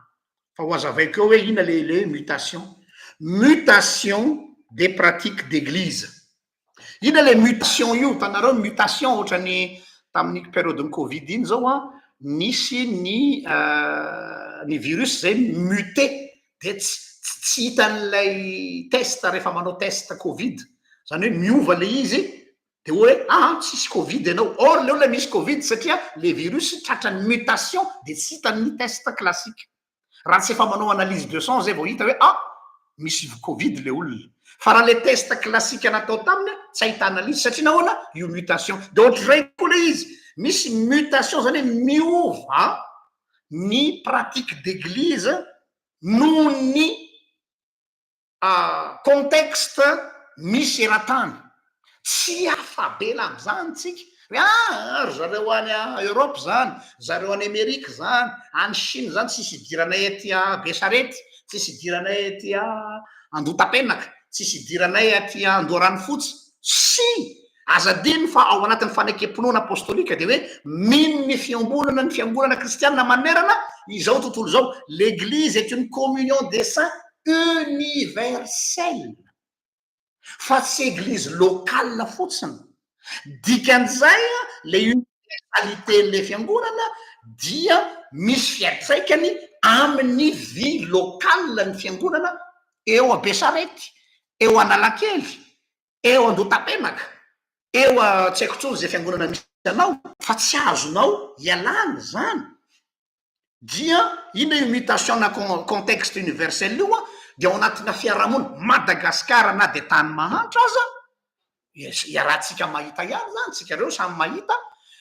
Fa ho azavaiko eo hoe inona le le mutation. Mutation des pratiques d'église. Inona le mutation io? Hitanareo ny mutation ohatran'ny tamin'ny période-n'ny covid iny zao an, nisy ny ny virus zay muté de tsy tsy hitan'ilay test rehefa manao test covid, zany hoe miova le izy de hoe aa tsisy covid ianao, or le olona misy covid satria le virus tratran'ny mutation de tsy hitan'ny test classique. Raha tsy efa manao analyse de sang zay vao hita hoe ah misy covid le olona. Fa raha le test classique natao taminy tsy ahita analyse satria nahoana? Io mutation. De ohatr'izay koa le izy, misy mutation zany hoe miova ny pratique d'église noho ny contexte misy eran-tany. Tsy afa-bela amin'izany tsika. Hoe ah, ry zareo any Europe zany, zareo any Amerika zany, any Chine zany, tsisy idiranay aty Besarety, tsisy idiranay aty Andohatapenaka, tsisy idiranay aty Andoharanofotsy. Si! Aza adino fa ao anatin'ny fanekem-pinoana apostolika dia hoe mino ny fiombonana ny fiangonana kristiana manerana izao tontolo izao. L'Eglise est une communion des saints universelle fa tsy eglise locale fotsiny. Dikan'izay le universalité-n'le fiangonana dia misy fiantraikany amin'ny vie locale ny fiangonana eo Besarety, eo Analakely, eo Andohatapenaka, eo tsy haiko intsony izay fiangonana misy anao fa tsy azonao ialana izany. Dia inona io mutation na contexte universel io an, dia ao anatina fiarahamonina, Madagasikara na dia tany mahantra aza, iarahantsika mahita ihany izany, tsika reo samy mahita,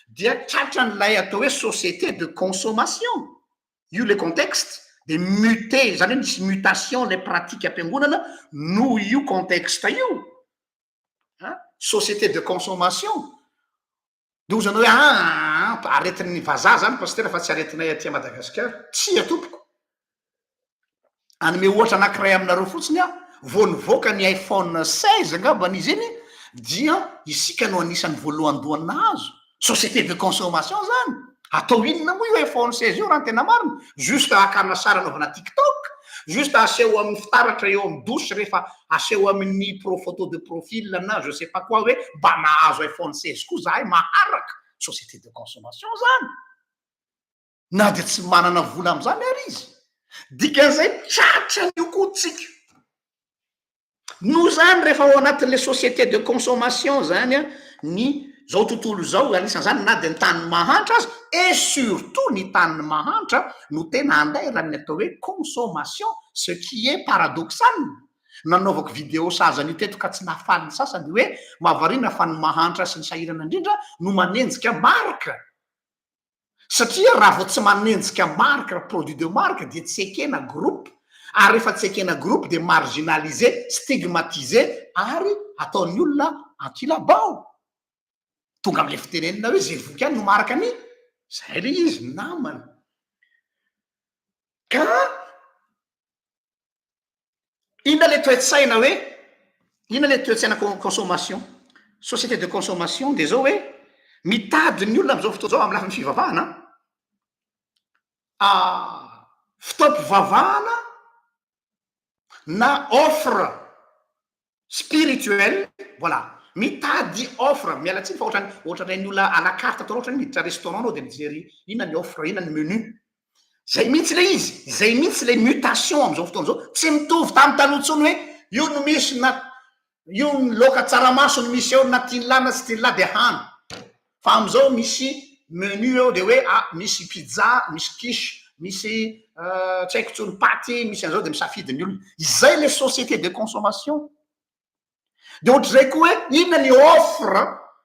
dia tratran'ilay atao hoe société de consommation. Io le contexte de muter, izany hoe misy mutation le pratique am-piangonana noho io contexte io. An, société de consommation. De hozy anao hoe aa aretin'ny vazaha zany pasitera fa tsy aretinay aty Madagasikara. Tsia tompoko. Hanome ohatra anankiray aminareo fotsiny aho, vao nivoaka ny iPhone 16 angambany izy iny dia isika no anisan'ny voalohandohany nahazo. Société de consommation zany. Atao inona moa io iPhone 16 io raha ny tena marina? Juste hakana sary anaovana TikTok, juste aseho amin'ny fitaratra eo amin'ny douche rehefa aseho amin'ny pro photo de profil na je sais pas quoi hoe mba nahazo iPhone 16 koa zahay maharaka. Société de consommation zany. Na dia tsy manana vola amin'izany ary izy. Dikan'izay tratran'io koa tsika. Noho izany rehefa ao anatin'ilay société de consommation zany an, ny zao tontolo izao, anisan'izany na dia ny tany mahantra aza, et surtout ny tany mahantra no tena andairan'ny atao hoe consommation, ce qui est paradoxal. Nanaovako vidéo sahaza an'io teto ka tsy nahafaly ny sasany hoe mahavariana fa ny mahantra sy ny sahirana indrindra no manenjika marque. Satria raha vao tsy manenjika marque, produit de marque dia tsy ekena groupe, ary rehefa tsy ekena groupe dia marginalisé, stigmatisé ary ataon'ny olona ankilabao. Tonga amin'ilay fitenenana hoe zay voky ihany no maharaka ny, zay ilay izy namana. Ka Inona le toe-tsaina hoe, inona le toe-tsaina consommation, société de consommation de zao hoe mitady ny olona am'zao fotoana zao amy lafiny fivavahana an, fotoam-pivavahana na offre Spirituel, voilà. Mitady offre, miala tsiny fa ohatrany ohatran'ireny olona à la carte atao ohatrany miditra restaurant anao de mijery inona ny offre, inona ny menu. Zay mihitsy le izy, zay mihitsy le mutation am'zao fotoana zao, tsy mitovy tamin'ny taloha intsony hoe io no misy na io ny laoka tsaramaso no misy eo na tian'lah na tsy tian'lah de hano. Fa am'zao misy menu eo de hoe ah misy pizza, misy quiche, misy tsy haiko intsony paty, misy an'zao de misafidy ny olona. Izay le société de consommation. De ohatr'izay koa hoe inona ny offre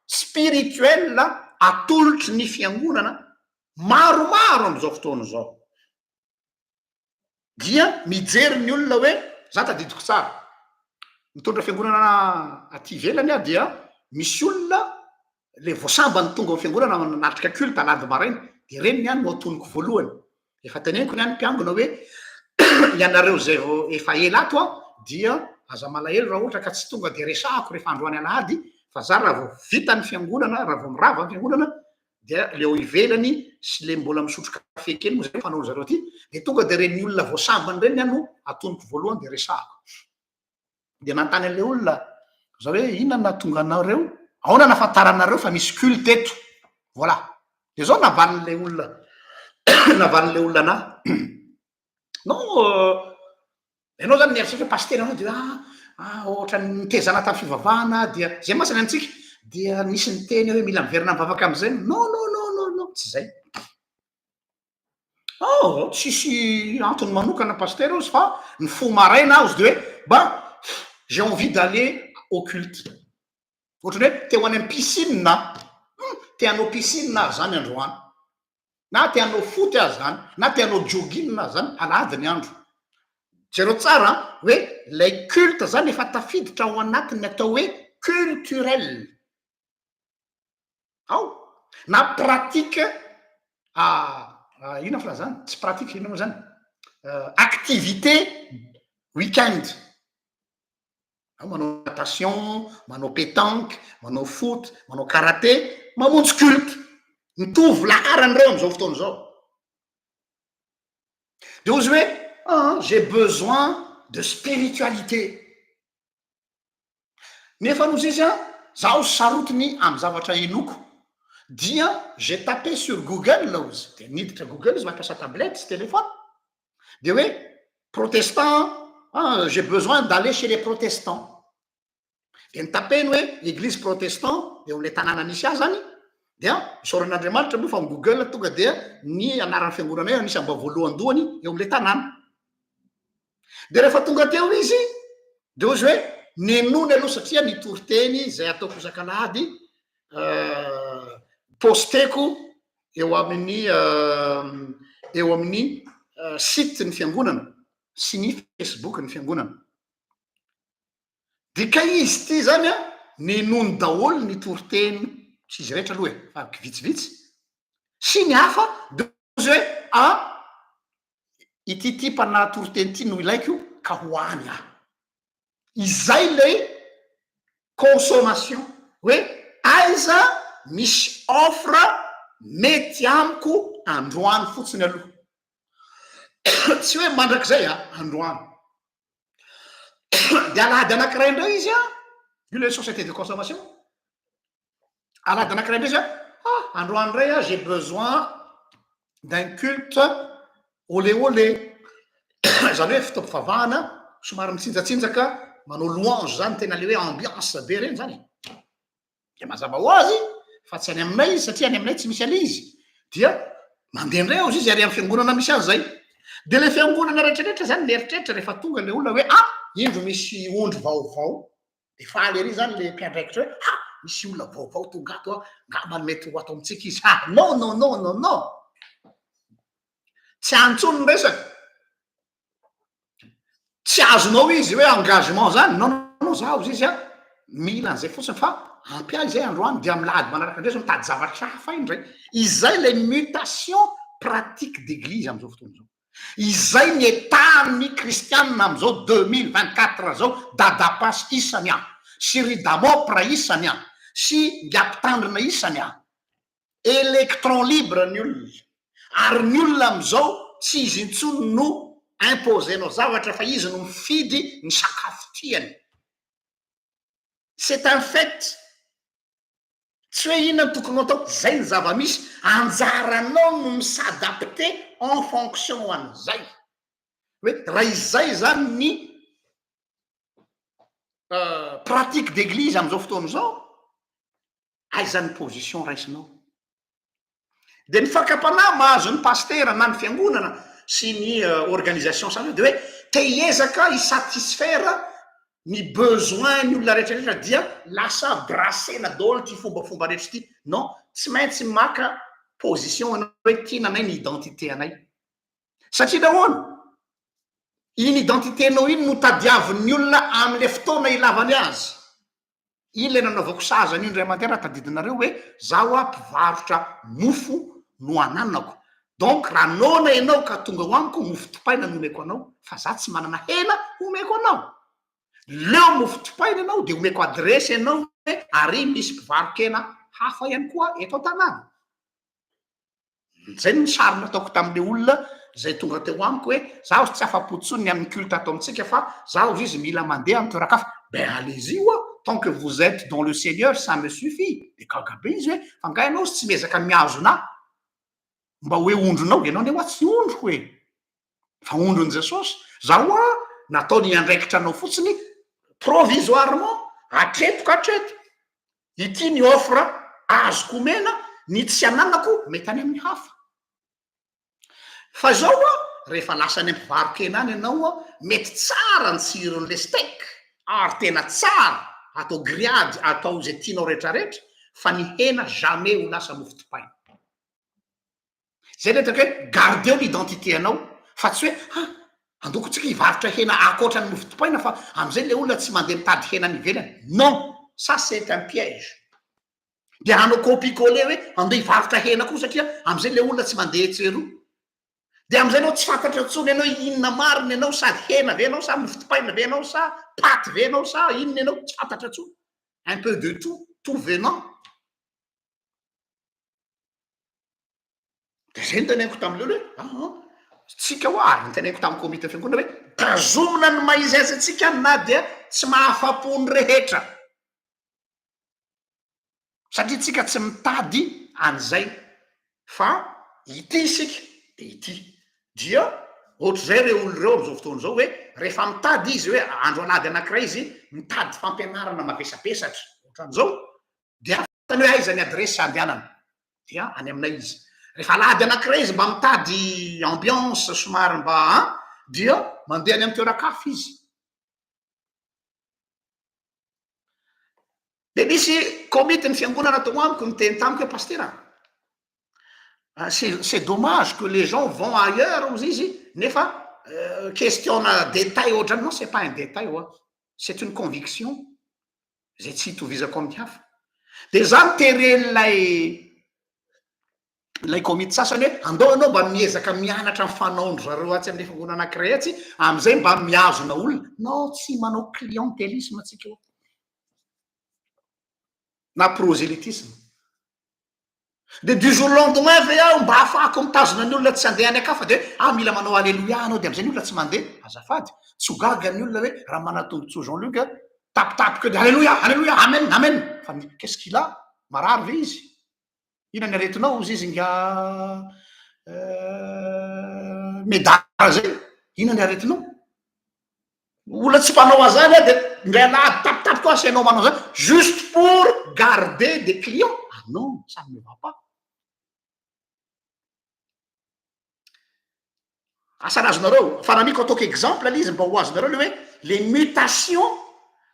spirituelle atolotry ny fiangonana maromaro am'zao fotoana izao. Dia mijery ny olona hoe, za tadidiko tsara, mitondra fiangonana aty ivelany aho dia misy olona. le vao sambany tonga ao fiangonana nanatrika culte alahady maraina, de reny ny any no atoniko voalohany. Efa teneniko ny any mpiangona hoe ianareo zay vao efa ela ato a, dia aza malahelo raha ohatra ka tsy tonga de resahako rehefa androany alahady, fa za raha vao vita ny fiangonana, raha vao mirava ny fiangonana, dia le ao ivelany sy le mbola misotro kafe kely moa zay fanaon zareo aty, de tonga de reny olona vao sambany reny ny any no atoniko voalohany de resahako. De nanontany an'le olona za hoe inona no nahatonga anareo, ahoana nahafantaranareo fa misy culte eto? Voilà. De zao navalin'le olona navalin'le olona anahy. Non, ianao zany mieritreritra hoe pasitera anao dia ah, ah ohatran'ny nitezana tamin'ny fivavahana dia zay mantsy ny antsika dia nisy niteny hoe mila miverina mivavaka amin'izay. Non, non, non, non, non, tsy zay. Oh, tsisy antony manokana pasitera ozy fa ny fo maraina aho izy de hoe mba j'ai envie d'aller au culte. Ohatrany hoe te ho any amin'ny piscine aho. Te hanao piscine aho zany androany. Na te hanao foot aho zany, na te hanao jogging aho zany, alahady ny andro. Jereo tsara hoe lay culte zany efa tafiditra ao anatin'ny atao hoe culturel. Ao na pratique inona filazana? Tsy pratique inona moa zany? Activité week-end. Ao manao natation, manao pétanque, manao foot, manao karaté, mamonjy culte. Mitovy laharany reo am'izao fotoana izao. De ozy hoe ah, j'ai besoin de spiritualité. Nefa nozy izy a, zaho sarotiny amy zavatra enoko. Dia j'ai tapé sur Google ozy, de niditra Google izy mampiasa tablette sy téléphone. De hoe protestant, ah, j'ai besoin d'aller chez les protestants. De nitapeny hoe église protestant eo am'le tanàna nisy azy zany, dia misaoran'Andriamanitra moa fa ny Google tonga dia ny anaran'ny fiangonana io anisany mba voalohandohany eo am'le tanàna. De rehefa tonga teo izy, de ozy hoe nenony aloha satria nitory teny zay ataoko isan-kalahady posteko eo amin'ny site ny fiangonana sy ny Facebook ny fiangonana. De ka izy ty zany a nenony daholo ny toriteny, tsy izy rehetra aloha e, fa vitsivitsy sy ny hafa, de ozy hoe ah, ity type-na toriteny ty no ilaiko ka ho any aho. Izay le consommation hoe aiza misy offre mety amiko androany fotsiny aloha. Tsy hoe mandrakizay a, androany. De alahady anankiray indray izy a, io le société de consommation. Alahady anankiray indray izy a, ah, androany indray a, j'ai besoin d'un culte olé olé. Zany hoe fotoam-pivavahana somary mitsinjatsinjaka, manao louange zany, tena le hoe ambiance be reny zany. De mazava ho azy fa tsy any aminay izy satria any aminay tsy misy an'izy. Dia mandeha indray ao izy ary amin'ny fiangonana misy azy zay. De le fiangonana rehetrarehetra zany mieritreritra rehefa tonga le olona hoe ah, indro misy ondry vaovao. De faly ery zany le mpiandraikitra hoe ah, misy olona vaovao tonga ato a, ngambany mety ho ato amintsika izy. Ah, non, non, non, non, non. Tsy antsony ny resaka. Tsy azonao izy hoe engagement zany. Non, non, zaho izy a mila an'izay fotsiny fa ampy ahy zay androany, de amy lahady manaraka indray zao mitady zavatra hafa indray. Izay le mutation pratique d'église am'izao fotoana zao. Izay ny état-ny kristianina am'izao 2024 zao, dadapasy isany a, sy ry damopra isany a, sy ngiampitandrina isany a. Électron libre ny olona. Ary ny olona am'izao tsy izy intsony no imposenao zavatra fa izy no mifidy ny sakafo tiany. C'est un fait. Tsy hoe inona ny tokony atao, zay ny zava-misy, anjaranao no mi-s'adapte en fonction an'izay. Hoe raha izay zany ny pratique d'église am'izao fotoana zao, aiza ny position raisinao? De ny fakam-panahy mahazo ny pastera na ny fiangonana sy ny organisation samy de hoe te hiezaka hi-satisfaire ny besoin ny olona rehetrarehetra, dia lasa brassena daholo ty fombafomba rehetra ty. Non, tsy maintsy maka position anao hoe tiana anay ny identité anay. Satria nahoana? Iny identité-nao iny no tadiavin'ny olona am'le fotoana ilavany azy. Iny ilay nanaovako sazy an'io indray mandeha raha tadidinareo hoe zaho hoa mpivarotra mofo no ananako. Donc raha noana ianao ka tonga ao amiko, mofo dipaina no omeko anao fa za tsy manana hena homeko anao. Leo mofo dipaina ianao dia omeko adiresy ianao hoe ary misy mpivaro-kena hafa ihany koa eto an-tanàna. Zay ny sary nataoko tamin'le olona zay tonga teo amiko hoe zaho tsy afa-po tsony ny amin'ny culte ato amintsika fa zaho izy mila mandeha amin'ny toeran-kafa. Ben allez-y oa, tant que vous êtes dans le Seigneur ça me suffit. De gaga be izy hoe fa nga ianao tsy miezaka mihazona ahy mba hoe ondrinao, ianao anie hoa tsy ondriko e, fa ondrin'i Jesosy. Zaho hoa nataony hiandraikitra anao fotsiny provisoirement hatreto ka hatreto. Ity ny offre azoko omena, ny tsy ananako mety any amin'ny hafa. Fa izao hoa, rehefa lasa any am-pivaro-kena any ianao hoa, mety tsara ny tsiron'le steak, ary tena tsara, atao grillade, atao izay tianao retraretra, fa ny hena jamais ho lasa mofo dipaina. Zay le ataoko hoe gardeo ny identité anao fa tsy hoe ha andoko tsika hivarotra hena ankoatra ny mofo dipaina fa amizay le olona tsy mandeha mitady hena any ivelany non ça c'est un piège de hanao copie coller hoe andeha hivarotra hena koa satria amizay le olona tsy mandeha etsy eroa de amizay anao tsy fantatra intsony ianao inona marina ianao sady hena ve ianao sa mofo dipaina ve ianao sa paty ve ianao sa inona ianao tsy fantatra intsony un peu de tout tout venant. De zay no teneniko tamin'ilay olona hoe aa tsika hoa ary noteneniko tamin'ny komity fiangonana hoe tazomina ny maha izy azy antsika na dia tsy mahafapo ny rehetra satria tsika tsy mitady an'izay fa ity isika de ity dia ohatr'izay reo olo reo am'izao fotoana izao hoe rehefa mitady izy hoe andro alahady anankiray izy mitady fampianarana mavesabesatra ohatran'izao dia fantany hoe aiza ny adiresy handehanana dia any aminay izy. Rehefa alahady anankiray izy mba mitady ambiance somary mba an dia mandeha any amin'ny toeran-kafa izy. Dia nisy komity ny fiangonana tao amiko niteny tamiko hoe pastera ah, c'est c'est dommage que les gens vont ailleurs hozy izy nefa euh, question-na détail ohatrany non c'est pas un détail oa c'est une conviction zay tsy hitovizako amin'ny hafa. Dia za noteren'ilay ilay komity sasany hoe andao ianao mba miezaka mianatra ny fanaon-dry zareo atsy amin'ilay fiangonana anankiray atsy, amin'izay mba mihazona olona. Non, tsy manao clientélisme tsika eo. Na prosélytisme. Dia du jour au lendemain ve aho mba ahafahako mitazona ny olona tsy handeha any an-kafa dia hoe ah mila manao aleloia anao dia amin'izay ny olona tsy mandeha? Azafady, tsy ho gaga ny olona hoe raha manan-tombontsoa Jean Luc tapitapika eo dia aleloia, aleloia, amen, amen. Fa ny qu'est-ce qu'il a? Marary ve izy? Inona ny aretinao hozy izy nga euh, Médard zay? Inona ny aretinao? Olona tsy mpanao an'izany aho dia indray alahady tapitapy koa asainao manao an'izany juste pour garder des clients. Ah non, ça ne va pas. Asa raha azonareo, fa raha miko ataoko exemple le izy mba ho azonareo le hoe le mutation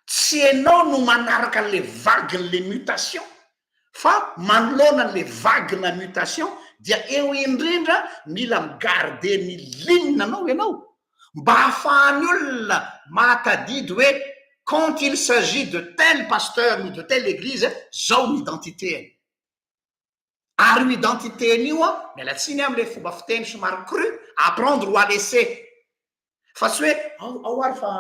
tsy enao no manaraka an'le vague-n'le mutation fa manoloana an'le vague-na mutation dia eo indrindra mila mi-garder ny ligne anao ianao mba ahafahan'ny olona mahatadidy hoe quand il s'agit de tel pasteur ou de telle église zao ny identité-ny. Ary io identité-ny io an, miala tsiny aho amle fomba fiteny somary cru, à prendre ou à laisser. Fa tsy hoe ao ao ary fa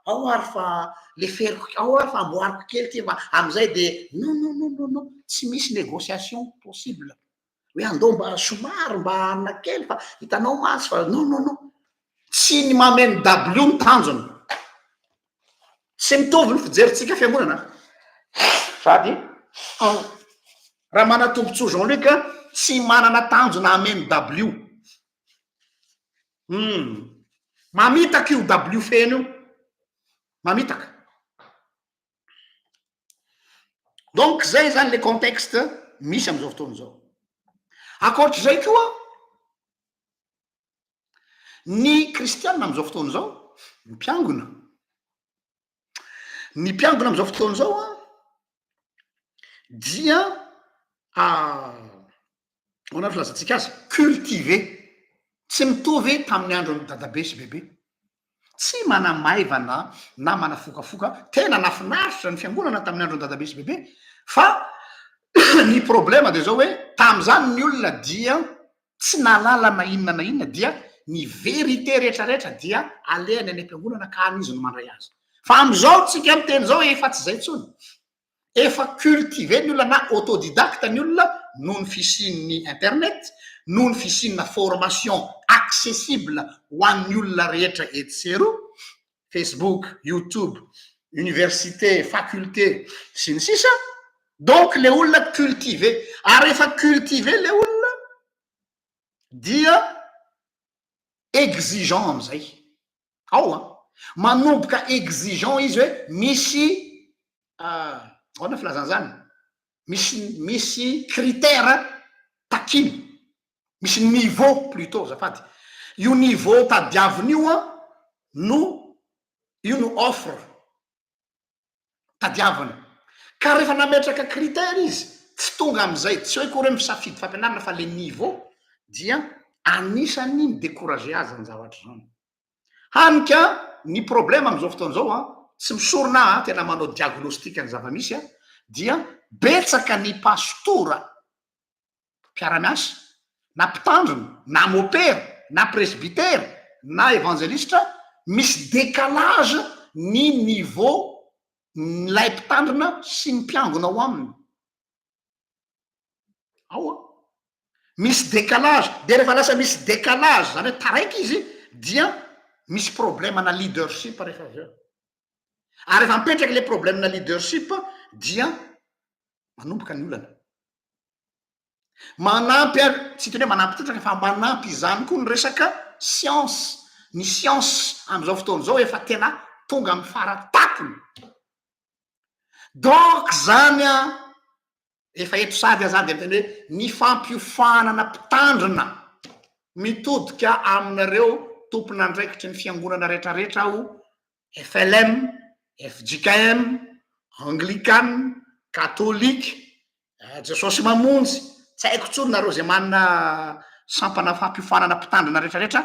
ao ary fa leferiko ao ary fa amboariko kely ty mba amizay de non non non non non tsy misy négociation possible. Hoe andao mba somary mba hanina kely fa hitanao mantsy fa non non non. Tsy ny mameno W ny tanjona. Tsy mitovy ny fijerintsika fiangonana. Sady raha manan-tombontsoa Jean Luc tsy manana tanjona hameno W. Hum. Mamitaka io W feno io. Mamitaka. Donc zay zany le contexte misy am'izao fotoana izao. Ankoatr'izay koa, ny kristiana am'izao fotoana izao, ny mpiangona, ny mpiangona am'izao fotoana izao an, dia ahoana ny filazantsika azy, cultivé, tsy mitovy tamin'ny andron'ny dadabe sy bebe. Tsy manamaivana na manafokafoka, tena nafinaritra ny fiangonana tamin'ny andron'i dadabe sy bebe, fa ny problema dia zao hoe tamin'izany ny olona dia tsy nahalala na inona na inona dia ny vérité rehetrarehetra dia alehany any am-piangonana ka any izy no mandray azy. Fa amin'izao tsika miteny izao efa tsy izay intsony. Efa cultivé ny olona na autodidacte ny olona noho ny fisian'ny internet, noho ny fisiana formation accessible ho an'ny olona rehetra etsy sy eroa, Facebook, YouTube, université, faculté, sy ny sisa Donc le olona cultivé, ary rehefa cultivé le olona dia exigeant amizay. Ao an! Manomboka exigeant izy hoe misy ahoana filazana zany? Misy misy critère takina, misy niveau plutot azafady, io niveau tadiaviny io an no io no offre tadiaviny. Ka rehefa nametraka critère izy, tsy tonga amin'izay, tsy hoe akory hoe misafidy fampianarana fa le niveau dia anisan'ny mi-decourager azy zany zavatra zany. Hany ka ny problème amin'izao fotoana izao an, tsy misorona aho an, tena manao diagnostic ny zava-misy an, dia betsaka ny pastora mpiara-miasa, na mpitandrina, na mopera, na presbytera, na evanjelistra, misy décalage ny niveau n'ilay mpitandrina sy ny mpiangona ao aminy. Ao an! Misy décalage, de rehefa lasa misy décalage, zany hoe taraiky izy, dia misy problème-na leadership rehefa avy eo. Ary rehefa mipetraka le problème-na leadership dia manomboka ny olana. Manampy ary, tsy hiteny hoe manampy trotraka fa manampy izany koa ny resaka siansa. Ny siansa amin'izao fotoana izao efa tena tonga amin'ny fara tampony. Donc zany an, efa eto sady aho zany dia miteny hoe ny fampiofanana mpitandrina mitodika aminareo tompon'andraikitry ny fiangonana rehetrarehetra aho, FLM, fjkm, Anglikana, Katolika, Jesosy Mamonjy, tsy haiko intsony nareo izay manana sampana fampiofanana mpitandrina rehetrarehetra,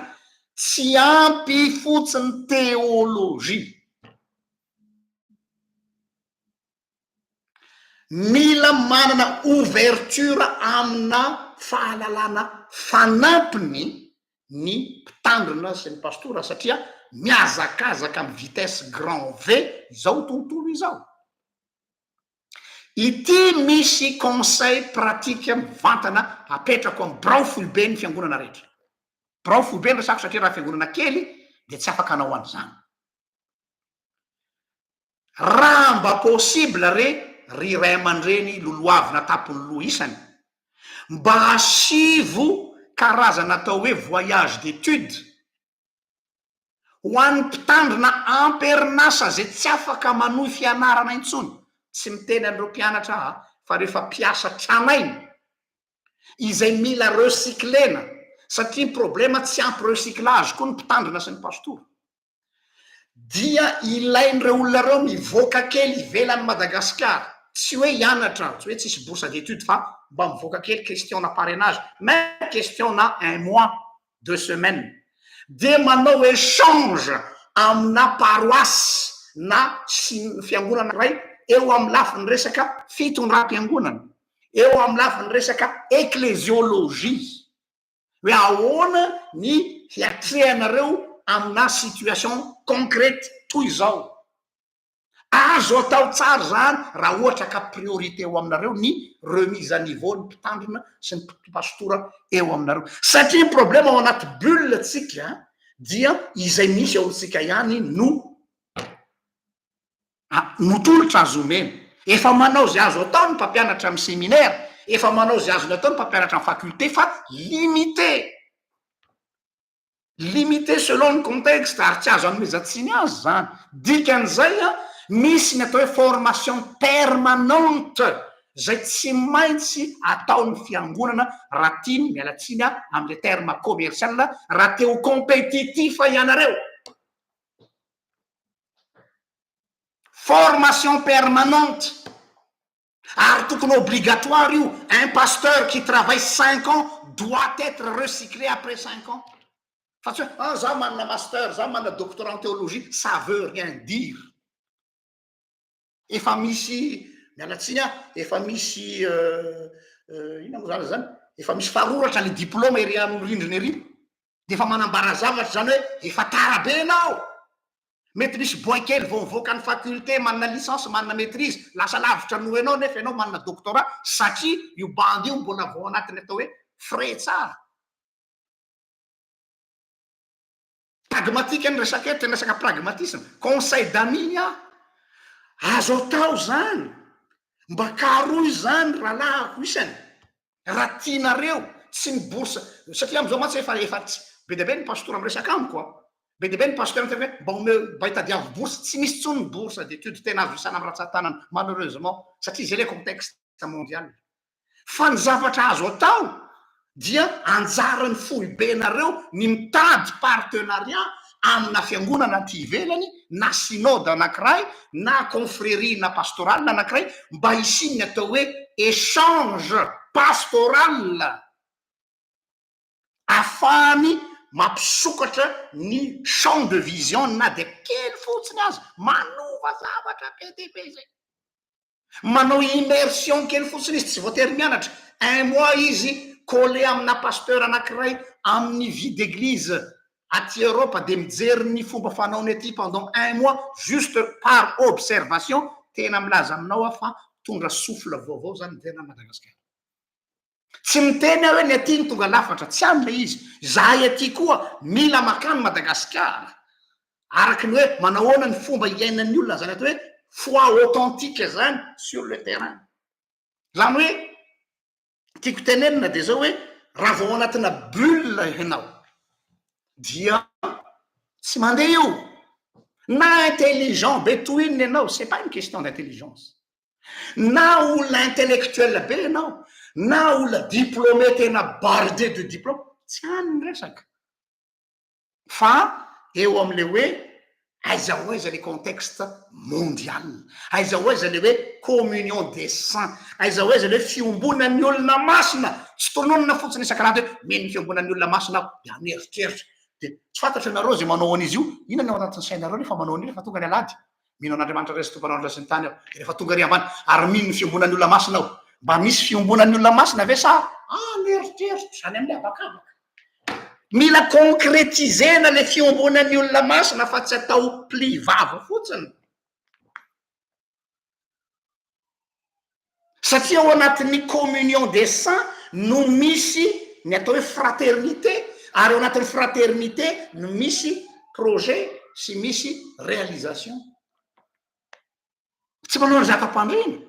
tsy ampy fotsiny théologie. Mila manana ouverture amina fahalalana fanampiny ny mpitandrina sy ny pastora satria mihazakazaka amin'ny vitesse grand V izao tontolo izao. Ity misy conseil pratique mivantana apetrako amin'ny birao foiben'ny fiangonana rehetra. Birao foibe no resako satria raha fiangonana kely dia tsy afaka hanao an'izany. Raha mba possible re ry ray aman-dreny lolohavina tampon'ny loha isany, mba asivo karazana atao hoe voyage d'étude ho an'ny mpitandrina amperin'asa izay tsy afaka manohy fianarana intsony, tsy miteny an'ireo mpianatra aho fa rehefa mpiasa tranainy izay mila recyclena satria ny problema tsy ampy recyclage koa ny mpitandrina sy ny pastora. dia ilain'ireo olona ireo mivoaka kely ivelan'i Madagasikara, tsy hoe hianatra, tsy hoe tsisy bourse d'études fa mba mivoaka kely question-na parrainage, même question-na un mois, deux semaines, dia manao échange amina paroisse na fiangonana iray eo amin'ny lafiny resaka fitondram-piangonana, eo amin'ny lafiny resaka ecclésiologie. hoe ahoana ny hiatrehanareo amina situation concrète toy izao. Azo atao tsara izany raha ohatra ka priorité eo aminareo ny remise à niveau ny mpitandrina sy ny pastora eo aminareo. Satria ny problème ao anaty bulle tsika dia izay misy eo amintsika ihany no no tolotra azo omena. Efa manao izay azo atao ny mpampianatra amin'ny seminaire, efa manao izay azony atao ny mpampianatra amin'ny faculté fa limité. Limité selon ny contexte ary tsy azo anomezan-tsiny azy izany. Dikan'izay an, misy ny atao hoe formation permanente izay tsy maintsy ataon'ny fiangonana raha tiany, miala tsiny aho amin'ilay terme commercial, raha te ho compétitif ianareo. Formation permanente ary tokony obligatoire io, un pasteur qui travaille cinq ans doit etre recyclé après cinq ans. Fa tsy hoe ah za manana master, za manana doctorat en théologie, ça veut rien dire. Efa misy, miala tsiny aho, efa misy inona moa zany zany, efa misy faroratra le diplôme ery amin'ny rindrina ery, de efa manambara zavatra zany hoe efa tara be enao. Mety misy boay kely vao mivoaka ny faculté manana licence, manana maitrise, lasa lavitra noho enao nefa enao manana doctorat satria io bandy io mbola vao anatin'ny atao hoe frais tsara. Pragmatique ny resaka eto, tena resaka pragmatisme. Conseil d'amis ny ahy. Azo atao zany. Mba karohy zany rahalahiko isany. Raha tianareo, tsy ny bourse, satria amizao mantsy efa efa tsy, be dia be ny pastora miresaka amiko an. Be dia be ny pasteur miteny hoe mba omeo, mba itadiavo bourse, tsy misy intsony ny bourse d'études tena azo isana amin'ny ratsan-tanana malheureusement, satria zay le contexte mondial. Fa ny zavatra azo atao dia anjaran'ny foibenareo ny mitady partenariat amina fiangonana aty ivelany na synode anankiray na confrerie na pastorale anankiray mba hisian'ny atao hoe échange pastoral afahany mampisokatra ny champ de vision na dia kely fotsiny aza, manova zavatra be dia be zay. Manao immersion kely fotsiny izy, tsy voatery mianatra, un mois izy collé amina pasteur anakiray amin'ny vie d'église aty Europe de mijery ny fomba fanaony aty pendant un mois juste par observation, tena milaza aminao aho fa mitondra souffle vaovao zany miverina any Madagasikara. Tsy miteny aho hoe ny aty no tonga lafatra, tsy any le izy, izahay aty koa mila makany Madagasikara, araky ny hoe manahoana ny fomba iainan'ny olona zany atao hoe foi authentique zany sur le terrain. Zany hoe tiako tenenina de zao hoe raha vao ao anatina bulle ianao dia tsy mandeha io, na intelligent be toy inona ianao, c'est pas une question d'intelligence. Na olona intellectuel be ianao, na olona diplômé tena bardé de diplôme, tsy any ny resaka. Fa eo amin'ilay hoe aiza ho aiza le contexte mondial, aiza ho aiza le hoe communion des saints, aiza ho aiza le hoe fiombonan'ny olona masina, tsy tononina fotsiny isan-karazany hoe mino ny fiombonan'ny olona masina aho, dia an'eritreritra. Dia tsy fantatro ianareo izay manao an'izy io, inona ny ao anatin'ny sainareo rehefa manao an'io rehefa tonga ny alahady? Mino an'Andriamanitra Ray sy Tompo Mpanao ny sy ny tany aho. Dia rehefa tonga ery ambany, ary mino ny fiombonan'ny olona masina aho. Mba misy fiombonan'ny olona masina ve sa an'eritreritra any amin'ny habakabaka? Mila concrétiser-na ilay fiombonan'ny olona masina fa tsy atao pli vava fotsiny. Satria ao anatin'ny communion des saints no misy ny atao hoe fraternité, ary ao anatin'ny fraternité no misy projet sy misy réalisation. Tsy manao ny zaka-pandriana.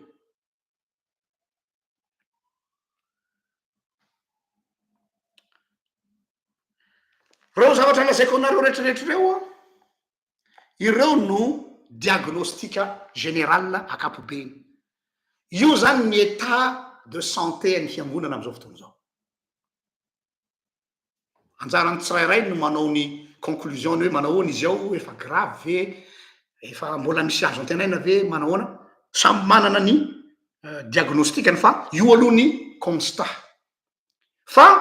Reo zavatra lazaiko anareo rehetrarehetra ireo an, Ireo no diagnostic général ankapobeny. Io zany ny état de santé an'ny fiangonana amin'izao fotoana izao. Anjaran'ny tsirairay no manao ny conclusion-ny hoe manao ahoana izy ao, efa grave ve, efa mbola misy azo antenaina ve, manao ahoana. Samy manana ny diagnostic-ny fa io aloha ny constat. Fa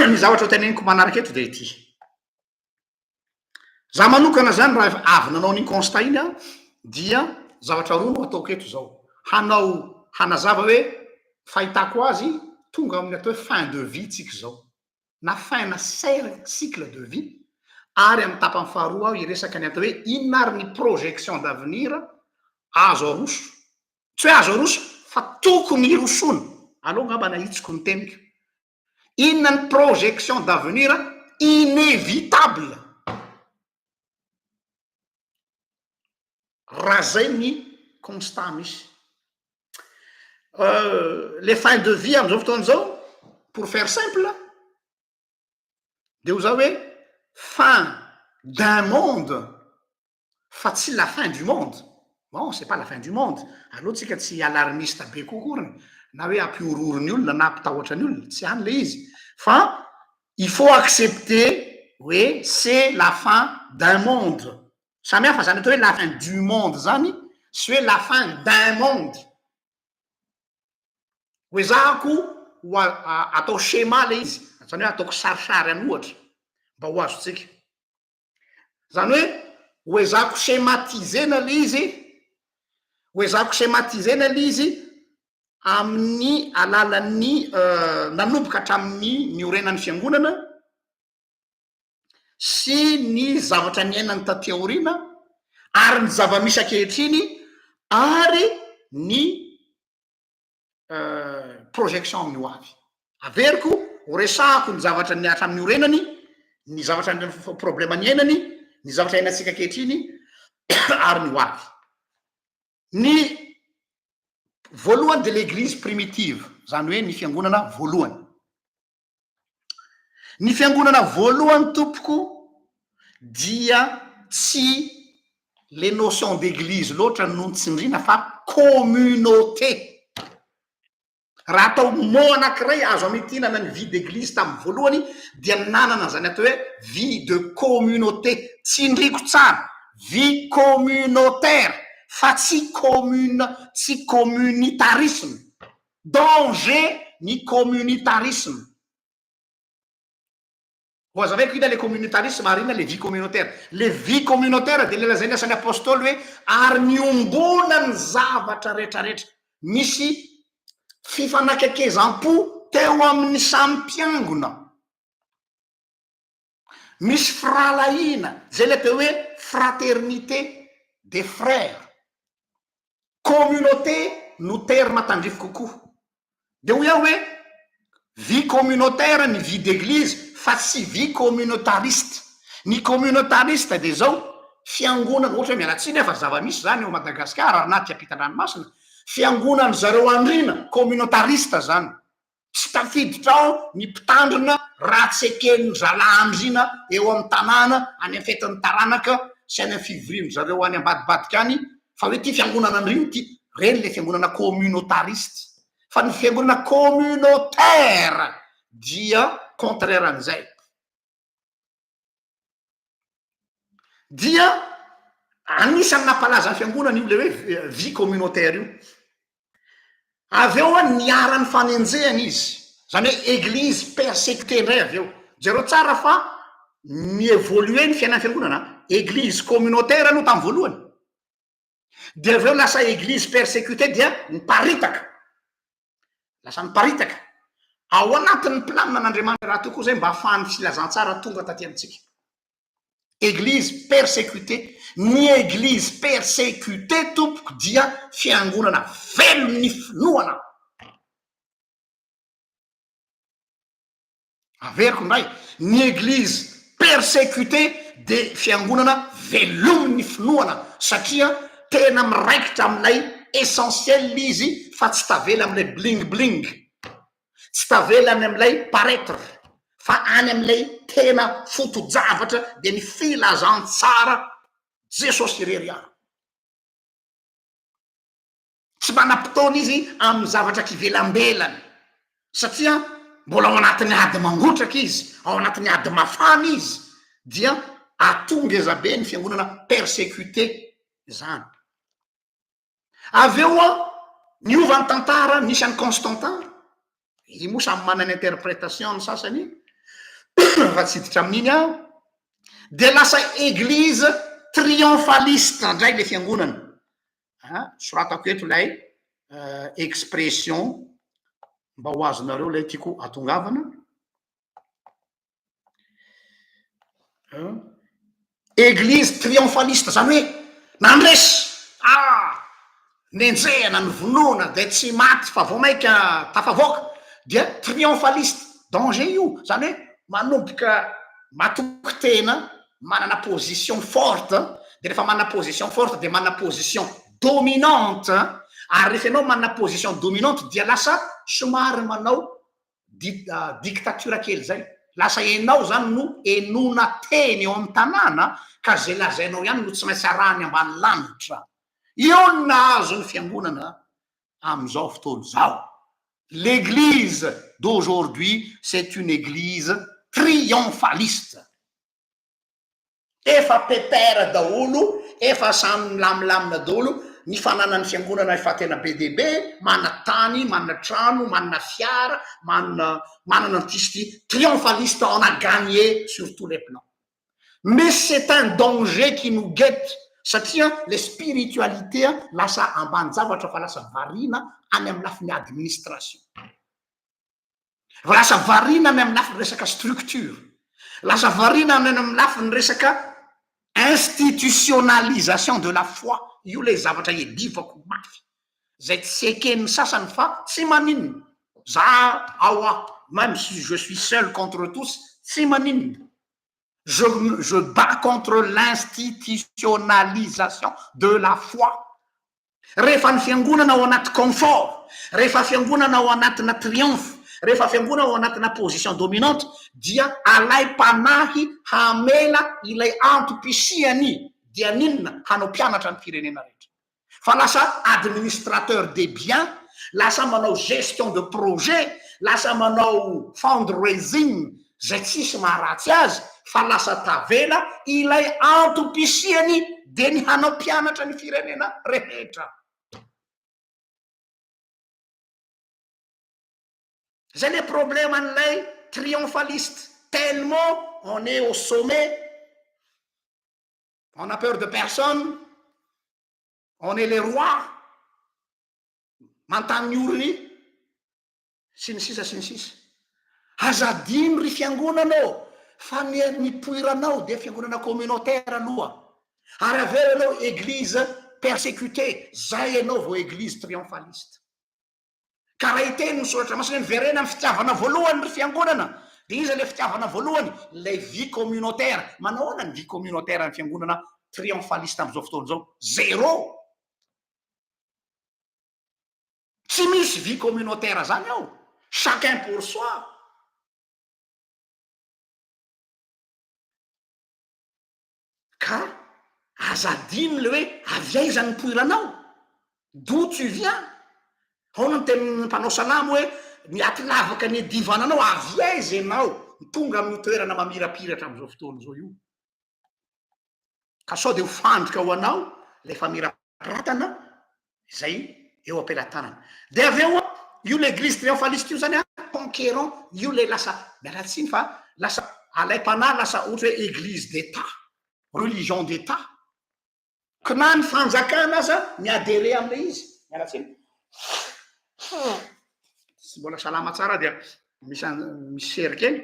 ny zavatra ho teneniko manaraka eto dia ity. Za manokana zany raha efa avy nanao an'iny constat iny aho dia zavatra roa no ataoko eto zao, hanao hanazava hoe fahitako azy tonga amin'ny atao hoe fin de vie tsika zao na fin na cycle de vie ary amin'ny tapany faharoa aho hiresaka ny atao hoe inona ary ny projection d'avenir azo aroso, tsy hoe azo aroso fa tokony hirosoana, aleo angamba nahitsiko ny teniko. Inona ny projection d'avenir inévitable raha zay ny constat misy. Le fin de vie am'izao fotoana izao, pour faire simple, de ho za hoe fin d'un monde fa tsy la fin du monde, bon c'est pas la fin du monde, aleo tsika tsy alarmiste be koa akoriny na hoe ampihorohoro ny olona na ampitahotra ny olona, tsy any le izy fa il faut accepter hoe c'est la fin d'un monde, samy hafa zany atao hoe la fin du monde zany sy hoe la fin d'un monde. Ho ezahako ho atao schéma le izy, zany hoe ataoko sarisary an'ohatra. mba ho azontsika. Zany hoe ho ezahako schématiser-na le izy, ho ezahako schématiser-na le izy amin'ny alalan'ny nanomboka hatramin'ny niorenan'ny fiangonana sy ny zavatra niainany taty aoriana ary ny zava-misy ankehitriny ary ny projection amin'ny ho avy. Averiko ho resahako ny zavatra ny hatramin'ny niorenany, ny zavatra ny problema niainany, ny zavatra iainantsika ankehitriny ary ny ho avy. Ny voalohany de l'église primitive, zany hoe ny fiangonana voalohany. Ny fiangonana voalohany tompoko dia tsy le notion d'église loatra no nitsindriana fa communauté. Raha atao mot anankiray azo amitinana ny vie d'église tamin'ny voalohany dia nanana an'izany atao hoe vie de communauté. Tsindriko tsara, vie communautaire fa tsy commune, tsy communitarisme. Danger ny communitarisme. Ho azavaiko inona le communautarisme ary inona le vie communautaire. Le vie communautaire dia le lazain'ny asan'ny apostoly hoe ary niombona ny zavatra retraretra. Misy fifanakaikezam-po teo amin'ny samy mpiangona. Misy firahalahiana, zay le atao hoe fraternité des frères. Communauté no terme tandrify kokoa. De hoy aho hoe vie communautaire ny vie d'église fa tsy vie communautariste. Ny communautariste de zao, fiangonana, ohatra hoe miala tsiny aho fa zava-misy zany eo Madagasikara na aty ampitan-dranomasina, fiangonan-dry zareo andriana, communautariste zany. Tsy tafiditra ao ny mpitandrina raha tsy eken'ny zalahy andriana eo amin'ny tanàna any amin'ny fetin'ny taranaka sy any amin'ny fivorian-dry zareo any ambadibadika any fa hoe ity fiangonana andriana ity. Ireny ilay fiangonana communautariste. Fa ny fiangonana communautaire dia contraire an'izay. Dia anisan'ny nampalaza ny fiangonana io le hoe vie communautaire io. Avy eo an, niharan'ny fanenjehana izy, zany hoe eglise persécutée indray avy eo. Jereo tsara fa mi-évoluer ny fiainan'ny fiangonana an, eglise communautaire aloha tamin'ny voalohany, dia avy eo lasa eglise persécutée dia niparitaka. Lasa niparitaka. Ao anatin'ny planina an'Andriamanitra rahateo koa izay mba hahafahan'ny filazantsara tonga taty amintsika. Église persécutée. Ny église persécutée tompoko dia fiangonana velon'ny finoana. Averiko indray, ny église persécutée dia fiangonana velomin'ny finoana satria tena miraikitra amin'ilay essentiel izy fa tsy tavela amin'ilay bling bling, tsy tavela any amin'ilay paraitre fa any amin'ilay tena foto-javatra dia ny filazantsara Jesosy irery ihany. Tsy manam-potoana izy amin'ny zavatra kivelambelany satria mbola ao anatin'ny ady mangotraka izy, ao anatin'ny ady mafana izy dia ato ngeza be ny fiangonana persécuté izany. Avy eo an, niova ny tantara, nisy an'i Constantin, io moa samy manana interprétation ny sasany fa tsy hiditra amin'iny aho, dia lasa église triomphaliste indray le fiangonana. A, soratako eto ilay expression mba ho azonareo ilay tiako atongavana. Église triomphaliste, zany hoe nandresy, ah! Nenjehina, novonoina, dia tsy maty fa vao mainka tafavoaka, dia triomphaliste, danger io, zany hoe manomboka matoky tena, manana position forte, de rehefa manana position forte de manana position dominante, ary rehefa ianao manana position dominante dia lasa somary manao dictature kely zay, lasa enao zany no enona teny eo amin'ny tanàna ka zay lazainao ihany no tsy maintsy arahany ambany lanitra, io no nahazo ny fiangonana amin'izao fotoana izao. L'église d'aujourd'hui c'est une église triomphaliste. Efa pépère daholo, efa samy milamilamina daholo, ny fananan'ny fiangonana efa tena be dia be, manana tany, manana trano, manana fiara, manana manana an'ity sy ity, triomphaliste, on a gagné sur tous les plans. Mais c'est un danger qui nous guette satria le spiritualité lasa ambanin-javatra fa lasa variana any amin'ny lafiny administration. Lasa variana any amin'ny lafiny resaka structure. Lasa variana any amin'ny lafiny resaka institutionnalisation de la foi. Io le zavatra iadivako mafy. Zay tsy eken'ny sasany fa tsy maninona. Za ao aho, même si je suis seul contre tous, tsy maninona. Je je bats contre l'institutionnalisation de la foi. Rehefa ny fiangonana ao anaty confort, rehefa fiangonana ao anatina triomphe, rehefa fiangonana ao anatina position dominante, dia alaim-panahy hamela ilay antom-pisiany, dia n'inona? Hanao mpianatra ny firenena rehetra. Fa lasa administrateur des biens, lasa manao gestion de projet, lasa manao fundraising, zay tsisy maharatsy azy, fa lasa tavela ilay antom-pisiany de ny hanao mpianatra ny firenena rehetra. Zay le problème an'ilay triomphaliste, tellement on est au sommet, on a peur de personne, on est les rois, manontany ny orony, sy ny sisa sy ny sisa. Aza adino ry fiangonana ô, fa ny nipoiranao dia fiangonana communautaire aloha, ary avy eo ianao église persécutée, zay ianao vao église triomphaliste. Ka raha hiteny ny soratra masina hoe miverena amin'ny fitiavana voalohany ry fiangonana, dia iza ilay fitiavana voalohany? Ilay vie communautaire. Manao ahoana ny vie communautaire ny fiangonana triomphaliste amin'izao fotoana izao? Zéro! Tsy misy vie communautaire zany ao. Chacun pour soi. Ka aza adino le hoe avy aiza ny nipoiranao? D'où tu viens? Ahoana ny tenin'ny mpanao salamo hoe ny aty lavaka niadivananao, avy aiza ianao no tonga amin'io toerana mamirapiratra amin'izao fotoana izao io? Ka sao dia ho fandrika ho anao ilay famirapiratana izay eo am-pelatanana. Dia avy eo io l'église triomphaliste io zany an, conquérant, io le lasa, miala tsiny fa lasa alaim-panahy, lasa ohatra hoe église d'état, religion d'état. Ka na ny fanjakana aza mi-adhérer amin'ilay izy, miala tsiny. Tsy mbola salama tsara dia misy misy sery kely.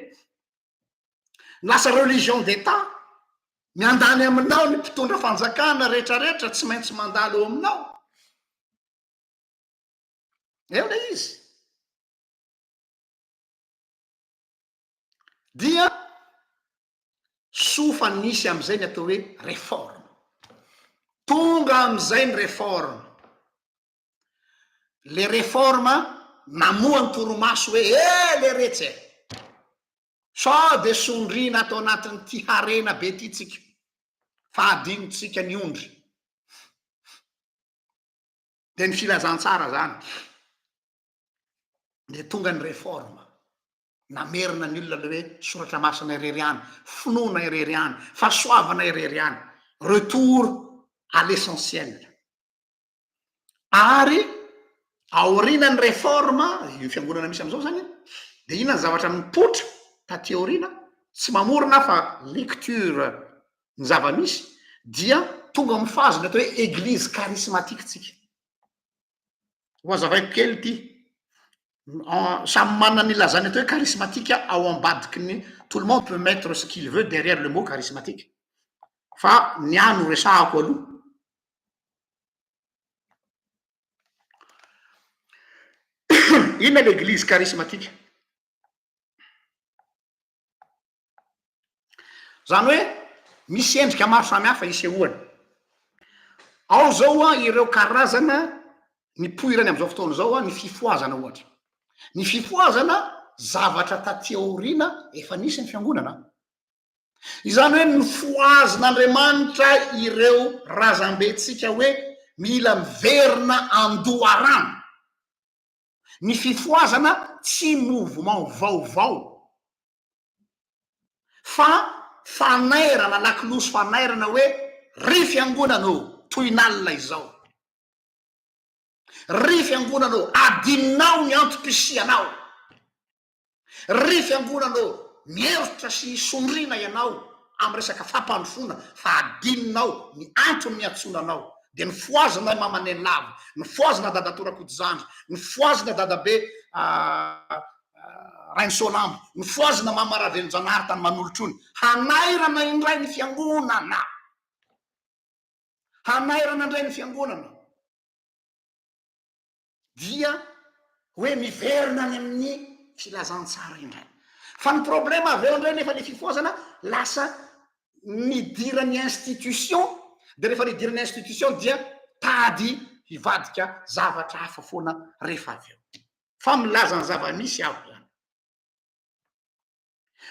Lasa religion d'état, miandany aminao ny mpitondra fanjakana rehetrarehetra tsy maintsy mandalo eo aminao. Eo le izy. Dia soa fa nisy am'izay ny atao hoe réforme. Tonga am'izay ny réforme. Le réforme namoha ny torimaso hoe eh le retsy e! Sao dia sondriana ato anatin'ity harena be ity tsika fa adinontsika ny ondry. Dia ny filazantsara zany. Dia tonga ny réforme. Namerina ny olona le hoe soratra masina irery ihany, finoana irery ihany, fahasoavana irery ihany. Retour à l'essentiel. Ary aorianan'ny réforme, io fiangonana misy am'izao zany, de inona ny zavatra mipoitra taty aoriana, tsy mamorona aho fa lecture ny zava-misy, dia tonga amin'ny phase ny atao hoe église charismatique tsika. Ho azavaiko kely ity, samy manana ny ilazany atao hoe charismatique ao ambadiky ny, tout le monde peut mettre ce qu'il veut derrière le mot charismatique, fa ny ahy no resahako aloha. Inona l'église charismatique? Zany hoe misy endrika maro samy hafa isehoany. Ao zao an ireo karazana nipoirany am'izao fotoana izao an, ny fifohazana ohatra. Ny fifohazana zavatra taty aoriana efa nisy ny fiangonana. Izany hoe nofohazin'Andriamanitra ireo razambentsika hoe mila miverina an-doharano. Ny fifohazana tsy mouvement vaovao fa fanairana, lakolosy fanairana hoe ry fiangonana ô, tohin'alina izao. Ry fiangonana ô, adinonao ny antom-pisianao. Ry fiangonana ô, mierotra sy sondriana ianao amin'ny resaka fampandrosoana fa adinonao ny antony niantsoana anao. Dia nifohazina i Mama Nenilava, nifohazina Dadatoa Rakotozandry, nifohazina Dadabe Rainisoalambo, nifohazina Mama Ravelonjanahary tany Manolotrony. Hanairana indray ny fiangonana. Hanairana indray ny fiangonana. Dia hoe miverina any amin'ny filazantsara indray. Fa ny problema avy eo indray nefa le fifohazana lasa nidiran'ny institution, de rehefa nidiran'ny institution dia tady hivadika zavatra hafa foana rehefa avy eo. Fa milaza ny zava-misy aho zany.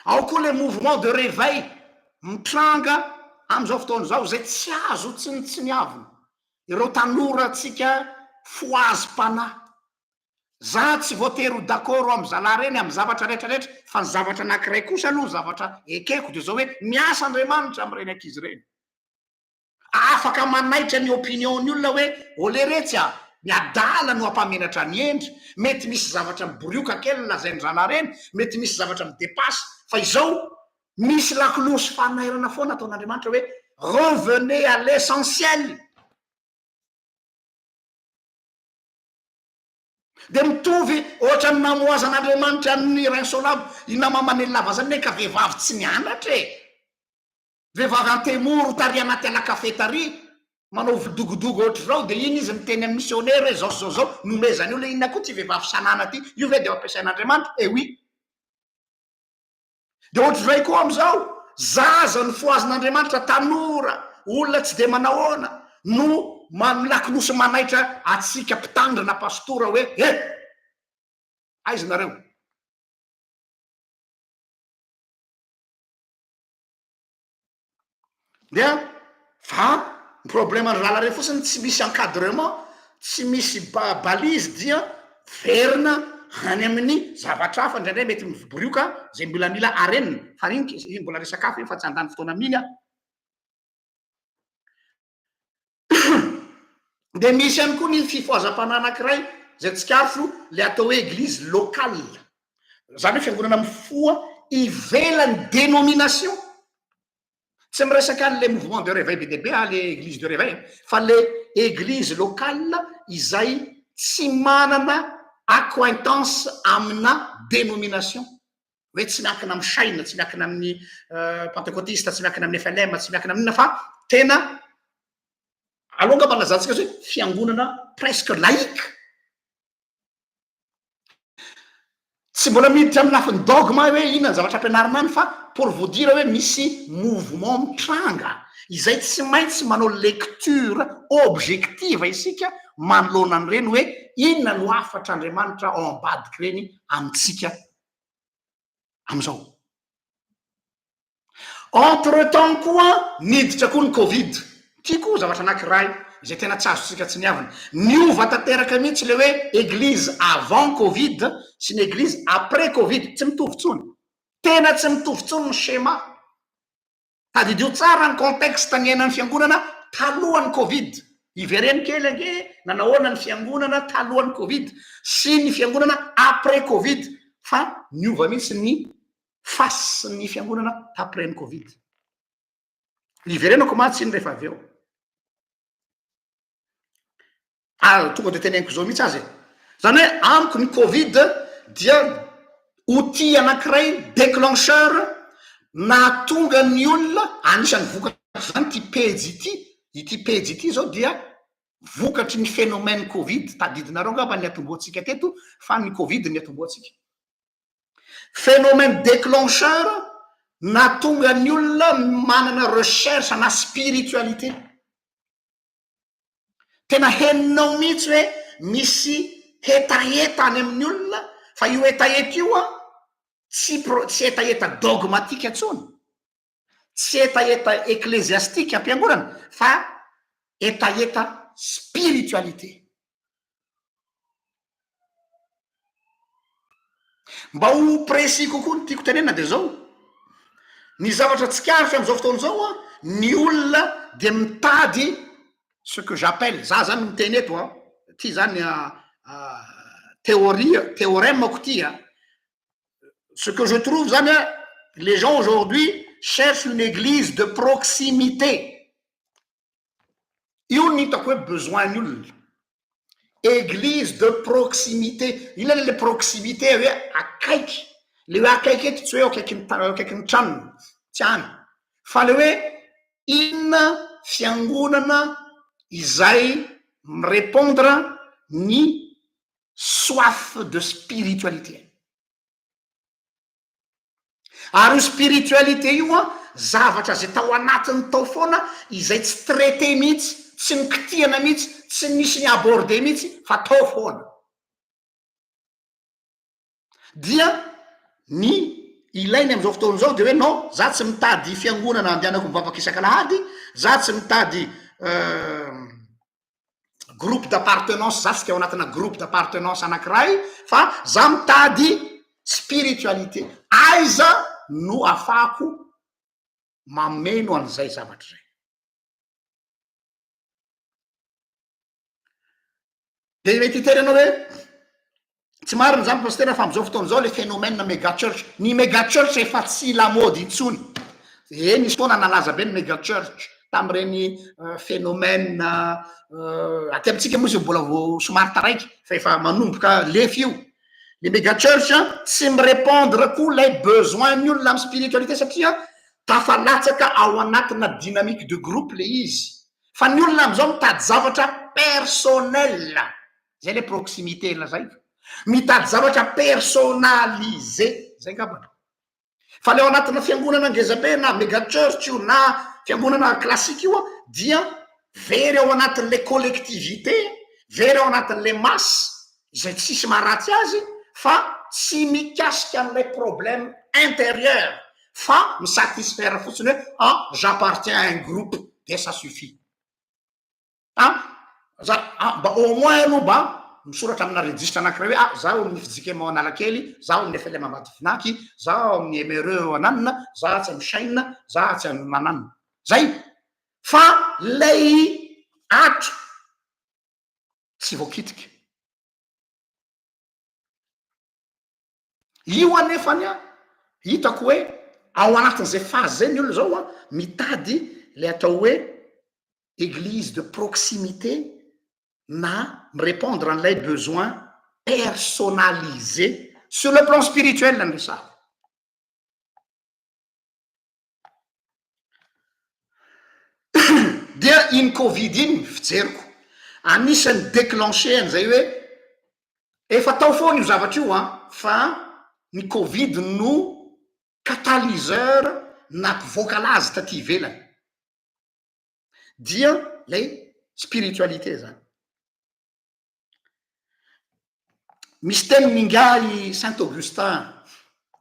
Ao koa le mouvement de réveil mitranga am'izao fotoana izao izay tsy azo tsinontsiniavina. Ireo tanorantsika fohazim-panahy. Za tsy voatery ho d'accord am zalahy reny am zavatra rehetra rehetra fa ny zavatra anakiray kosa aloha zavatra ekeko de zao hoe miasa Andriamanitra am reny ankizy reny. Afaka manaitra ny opinion ny olona hoe ole retsy a! Ny adala no ampamenatra ny hendry, mety misy zavatra miborioka kely lazain zalahy reny, mety misy zavatra mi depasse fa izao misy lakolosy fanairana foana ataon'Andriamanitra hoe revenez à l'essentiel. Dia mitovy ohatran'ny namohazan'Andriamanitra an'i Rainsolavo, i Namamanelilava zany anie ka vehivavy tsy nianatra e! Vehivavy antemoro tary anaty ala kafe tary, manao dogodogo ohatr'izao, dia iny izy miteny amin'ny misionera hoe zao sy zao zao, nomezany olona, inona koa ity vehivavy sanana ity, io ve dia ampiasain'Andriamanitra? Eh oui! Dia ohatr'izay koa amin'izao, zaza nofohazin'Andriamanitra, tanora, olona tsy dia manahoana, no lakolosy manaitra antsika mpitandrina pastora hoe eh! Aiza nareo? Dia fa ny problème ny rahalahy reny fotsiny tsy misy encadrement, tsy misy balise dia verina any amin'ny zavatra hafa indraindray mety mivoborioka zay mbola mila arenina fa iny iny mbola resaka hafa iny fa tsy handany fotoana amin'iny aho. Dia misy ihany koa ny fifohazam-panahy anankiray izay tsikaritro, ilay atao hoe église locale, izany hoe fiangonana mifoha ivelan'ny dénomination. Tsy miresaka an'ilay mouvement de réveil be dia be aho, ilay église de réveil, fa ilay église locale izay tsy manana accointance amina dénomination. Hoe tsy miankina amin'ny chaine, tsy miankina amin'ny pantekotista, tsy miankina amin'ny FLM, tsy miankina amin'inona fa tena aleo angamba lazantsika azy hoe fiangonana presque laïque. Tsy mbola miditra amin'ny lafiny dogme hoe inona ny zavatra ampianarina any fa pour vous dire hoe misy mouvement mitranga izay tsy maintsy manao lecture objective isika manoloana an'ireny hoe inona no hafatr'Andriamanitra ao ambadik'ireny amintsika amizao. Entre temps koa niditra koa ny covid. Ty koa zavatra anakiray izay tena tsy azontsika tsiniavina. Niova tanteraka mihitsy le hoe eglise avant covid sy ny eglise après covid, tsy mitovy tsony. Tena tsy mitovy tsony ny schéma. Tadidio tsara ny contexte niainan'ny fiangonana talohan'ny covid. Ivereno kely ange nanahoana ny fiangonana talohan'ny covid sy ny fiangonana après covid fa niova mihitsy ny face ny fiangonana après ny covid. Iverenako mantsy iny rehefa avy eo. Ary tonga de teneniko zao mihitsy aza e. Zany hoe amiko ny covid dia outil anankiray déclencheur nahatonga ny olona, anisan'ny vokatr'izany ity pejy ity, ity pejy ity zao dia vokatry ny phénomène covid, tadidinareo angamba ny niatombohantsika teto fa ny covid no niatombohantsika. Phénomène déclencheur nahatonga ny olona manana recherche na spiritualité. Tena henonao mihitsy hoe misy hetaheta any amin'ny olona fa io hetaheta io an, tsy pro- tsy hetaheta dogmatika intsony, tsy hetaheta eklesiastika am-piangonana fa hetaheta spiritualité. Mba ho précis kokoa ny tiako tenenina dia izao, ny zavatra tsikaritra amin'izao fotoana izao an, ny olona dia mitady ce que j'appelle, za zany miteny eto an, ty zany théorie, théorème-ko ty a, ce que je trouve zany a, les gens aujourd'hui cherchent une église de proximité. Io ny hitako hoe besoin ny olona. Église de proximité. Inona le proximité hoe akaiky. Le hoe akaiky eto tsy hoe akaiky akaiky ny tranony, tsy any. Fa le hoe inona fiangonana izay mi-répondre ny soif de spiritualité. Ary io spiritualité io a, zavatra zay tao anatiny tao foana izay tsy traité mihitsy, tsy nikitihana mihitsy, tsy nisy ny abordé mihitsy fa tao foana. Dia ny ilainy am'izao fotoana zao de hoe non, za tsy mitady fiangonana andehanako mivavaka isak'alahady, za tsy mitady groupe d'appartenance, za tsy te ao anatina groupe d'appartenance anankiray fa za mitady spiritualité. Aiza no ahafahako mameno an'izay zavatra zay. De mety hitery anao hoe tsy marina zany pasitera fa am'izao fotoana zao le phénomène méga church. Ny méga church efa tsy lamaody intsony. E nisy fotoana nalaza be ny méga church tam'ireny phénomène aty amitsika moa izy mbola vo somary taraiky fa efa manomboka lefy io. Le méga church tsy mi-répondre koa lay besoin ny olona amy spiritualité satria tafalatsaka ao anatina dynamique de groupe le izy. Fa ny olona am'izao mitady zavatra personnel. Zay le proximité lazaiko. Mitady zavatra personnalisé. Zay ngambany. Fa le ao anatina fiangonana ngezabe na méga church io na fiangonana classique io a dia very ao anatin'le collectivité, very ao anatin'le masse izay tsisy maharatsy azy fa tsy mikasika an'ilay problème intérieur fa mi-satisfaire fotsiny hoe ah j'appartiens à un groupe de ça suffit. Ah za ah mba au moins aloha mba misoratra amina registre anankiray hoe ah zaho amin'ny FJKM Analakely, zaho amin'ny FLM Ambatofinanky, zaho amin'ny MRE ananina, za tsy amy chaîne, za tsy amy mananina. Zay. Fa lay ato tsy voakitika. Io anefany a hitako hoe ao anatin'izay phase zay ny olona zao a mitady le atao hoe église de proximité na mi-répondre an'ilay besoin personnalisé sur le plan spirituel ny resahako. Dia iny Covid iny fijeriko anisan'ny déclenché an'izay hoe efa tao foana io zavatra io an, fa ny Covid no catalyseur nampivoaka anazy taty ivelany. Dia lay spiritualité zany. Misy teniny ingahy Saint Augustin,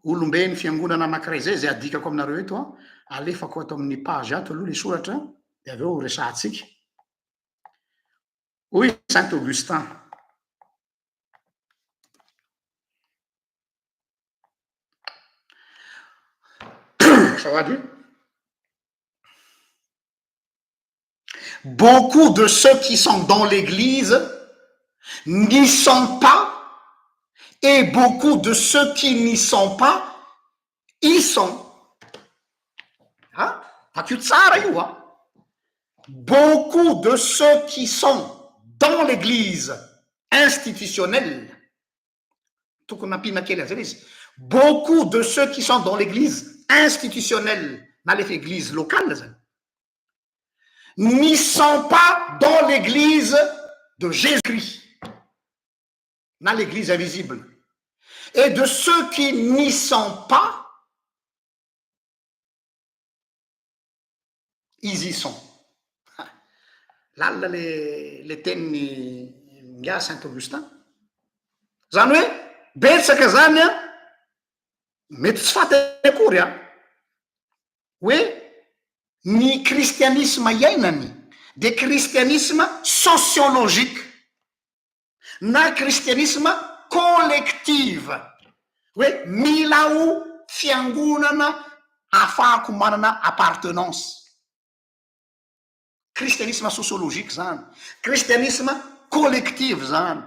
olombe ny fiangonana anankiray zay, zay adikako aminareo eto an, alefako ato amin'ny page ato aloha le soratra, de avy eo resahantsika. Hoy Saint Augustin. Azafady. Beaucoup de ceux qui sont dans l'église n'y sont pas et beaucoup de ceux qui n'y sont pas y sont. Ah, vakio tsara io a. Beaucoup de ceux qui sont dans l'église institutionnelle, tokony nampiana kely an'izay izy. Beaucoup de ceux qui sont dans l'église institutionnelle, na le église locale zany, n'y sont pas dans l'église de Jésus-Christ, na l'église invisible. Et de ceux qui n'y sont pas, ils y sont. Lalina le teniny nga Saint Augustin. Zany hoe betsaka zany a mety tsy fantany akory a hoe ny kristianisme iainany de kristianisme sociologique na kristianisme collective, hoe mila ho fiangonana ahafahako manana appartenance. Kristianisme sociologique zany, kristianisme collective zany.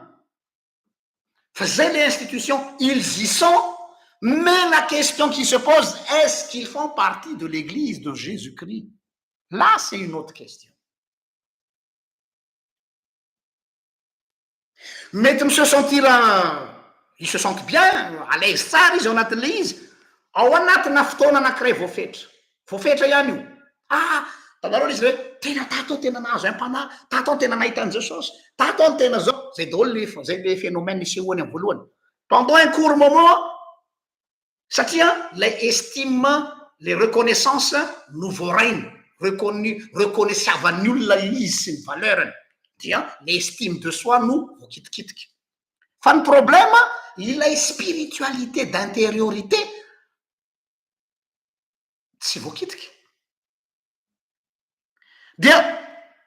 Fa zay le institution, ils y sont, mais la question qui se pose, est-ce qu'ils font partie de l'église de Jésus-Christ? Là c'est une autre question. Mety mi-se sentir il se sente bien, à l'aise tsara izy ao anatin'ilay izy, ao anatina fotoana anankiray voafetra. Voafetra ihany io. Ah, hitanareo ilay izy hoe tena tato aho tena nahazo aim-panahy, tato aho tena nahita an'i Jesosy, tato aho no tena zao. Zay daholo le zay le phénomène isehoany amin'ny voalohany. Pendant un court moment, satria ilay estime, le reconnaissance no voarainy, reconnu, reconnaissant-van'ny olona izy sy ny valeur-ny, dia le estime de soi no voakitikitika. Fa ny problème, ilay spiritualité d'intériorité tsy voakitika. Dia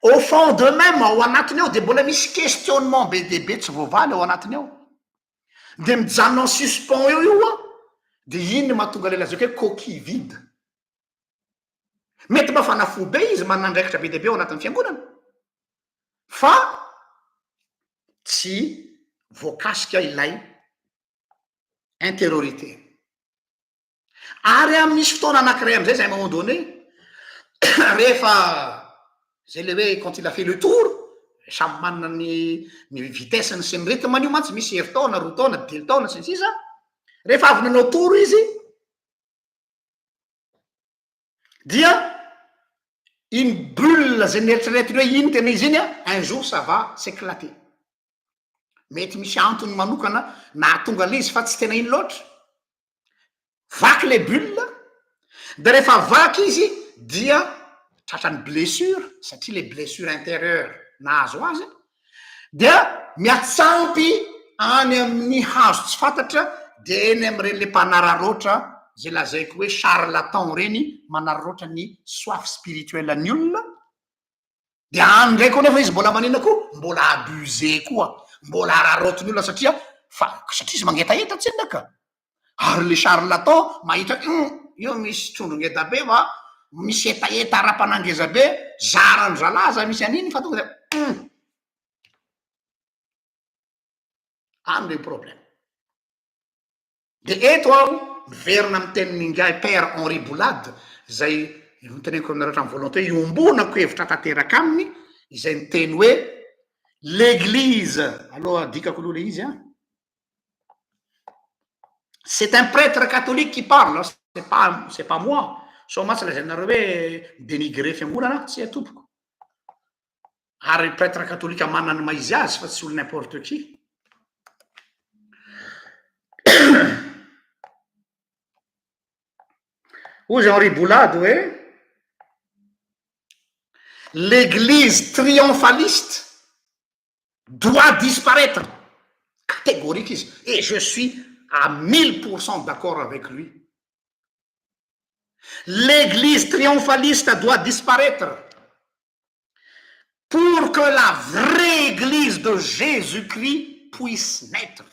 au fond d'eux mêmes, ao anatiny ao, dia mbola misy questionnement be dia be tsy voavaly ao anatiny ao. Dia mijanona en suspens eo io an, dia iny no mahatonga ilay lazaiko hoe coquille vide. Mety mafana fo be izy, manana andraikitra be dia be ao anatin'ny fiangonana, fa tsy voakasika ilay intériorité. Ary amin'ny misy fotoana anankiray amin'izay zay, à un moment donné, rehefa zay le hoe quand il a fait le tour, samy manana ny vitesse-ny sy ny rythme-ny io mantsy, misy herintaona, 2 taona, 5 taona sy ny sisa. Rehefa avy nanao tour izy, dia iny bulle zay nieritreretiny hoe iny tena izy iny a, un jour ça va s'éclater. Mety misy antony manokana nahatonga an'le izy fa tsy tena iny loatra. Vaky le bulle, de rehefa vaky izy dia tratrany blessure, satria le blessure intérieure nahazo azy dia miatsampy any amin'ny hazo tsy fantatra, de eny am'ireny le mpanararoatra zay lazaiko hoe charlatan reny, manararoatra ny soif spirituel ny olona. De any ndray koa nefa izy mbola manina koa, mbola abusé koa, mbola araraotiny olona, satria fa satria izy mangetaheta tsinona ka. Ary le charlatan mahita io misy trondro ngeda be, fa misy hetaheta ara-panangeza be, zarany zalaza misy an'iny fa tonga de any le problème. De eto aho miverina amy tenin'ingahy Père Henri Boulade, zay noteneniko aminareo hatramy voalohany teo, iombonako hevitra tanteraka aminy, izay niteny hoe l'église aloha adikako aloha le izy a. C'est un prêtre catholique qui parle, c'est pas moi. So mantsy lazainareo hoe dénigrer fiangonana, tsy atompoko. Ary prêtre catholique manana ny maha izy azy fa tsy olo n'importe qui. Hoy Henri Boulade hoe l'église triomphaliste doit disparaître, catégorique izy, et je suis à 1000% d'accord avec lui. L'église triomphaliste doit disparaître pour que la vraie église de Jésus-Christ puisse naître.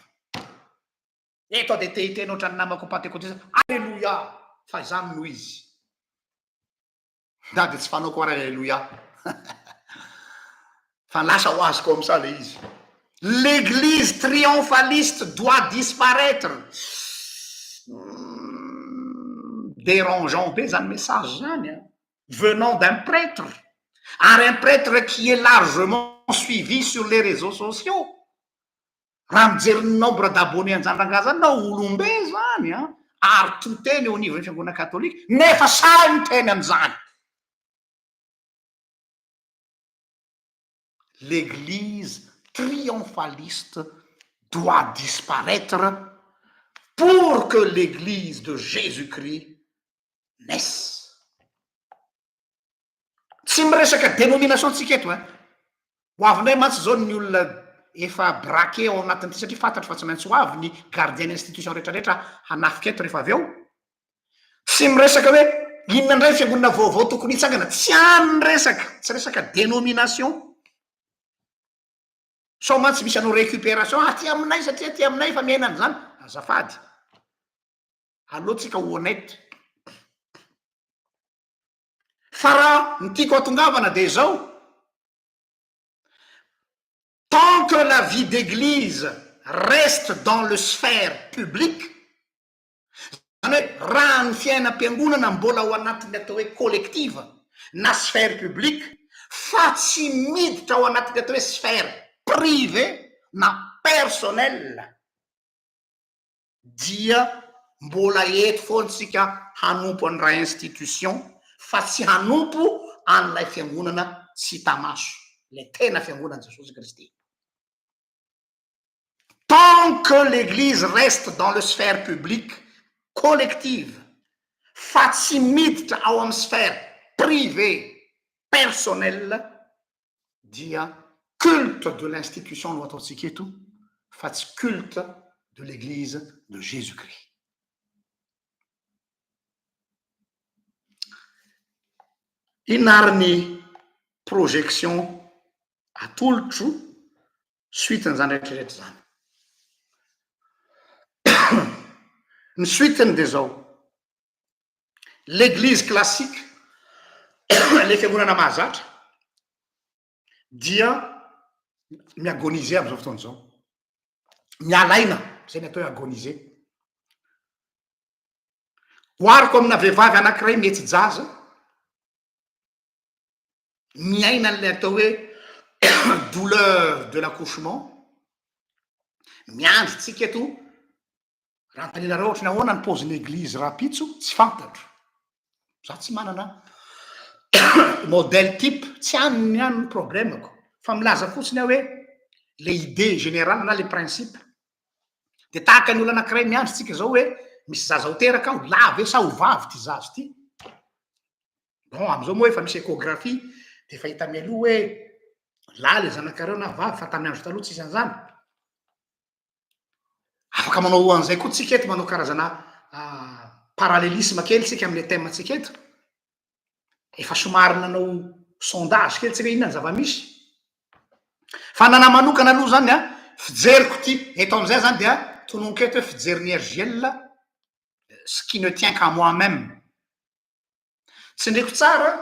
Eto de te hiteny ohatran'ny namako pentecôtiste, alléluia, fa izany no izy. Na de tsy fanaoko ary alléluia, fa lasa ho azy comme ça le izy. L'église triomphaliste doit disparaître. Dérangeant be zany message zany a, venant d'un prêtre, ary un prêtre qui est largement suivi sur les réseaux sociaux. Raha mijery ny nombre d'abonnés anjandrangah zany nao olombe zany a, ary to teny eo anivon'ny fiangonana katolika, nefa sahy miteny an'izany. L'église triomphaliste doit disparaître pour que l'église de Jésus-Christ naisse. Tsy miresaka dénomination tsika eto ein. Ho avy indray mantsy zao ny olona efa braqué ao anatin'ity, satria fantatro fa tsy maintsy ho avy ny gardien institution rehetrarehetra hanafika eto rehefa avy eo. Tsy miresaka hoe inona indray fiangonana vaovao tokony hitsangana, tsy any ny resaka, tsy resaka dénomination. Sao mantsy misy anao récupération aty aminay, satria aty aminay efa miaina an'izany. Azafady. Aleo tsika ho honnête. Fa raha ny tiako atongavana de zao. Tant que la vie d'église reste dans le sphère publique, zany hoe raha ny fiainam-piangonana mbola ao anatin'ny atao hoe collective na sphère publique fa tsy miditra ao anatin'ny atao hoe sphère privée na personnelle dia mbola eto foana isika hanompo an'i institution fa tsy hanompo an'ilay fiangonana tsy hita maso, ilay tena fiangonan'i Jesosy Kristy. Tant que l'église reste dans le sphère publique collective fa tsy miditra ao amin'ny sphère privée personnelle dia culte de l'institution no ataontsika eto fa tsy culte de l'église de Jésus Christ. Inona ary ny projection atolotro suite-n'izany rehetra rehetra izany? Ny suite-ny dia izao, l'église classique, ilay fiangonana mahazatra dia mi-agoniser amin'izao fotoana izao, miala aina, izay ny atao hoe agoniser. Ohariko amina vehivavy anankiray mihetsi-jaza, miaina an'ilay atao hoe douleur de l'accouchement, miandry tsika eto, raha anontanianareo ohatry ny ahoana ny paozin'ny eglizy rahampitso, tsy fantatro, za tsy manana modèle type, tsy any ny any ny problème-ko, fa milaza fotsiny aho hoe le idée générale na le principe, de tahaka ny olona anankiray miandry tsika zao hoe misy zaza ho teraka aho, lahy ve sa ho vavy ty zaza ty? Bon, amizao moa efa misy échographie de efa hita mialoha hoe lahy le zanakareo na vavy fa tamin'ny andro taloha tsisy an'izany. Afaka manao an'izay koa tsika eto, manao karazana parallélisme kely tsika amin'le thème tsika eto. Efa somary nanao sondage kely tsika hoe inona ny zava-misy. Fa ny anahy manokana aloha zany an, fijeriko ty, eto amizay zany dia tononiko eto hoe fijerin'i RJL, ce qui ne tient qu'à moi-même. Tsindriko tsara,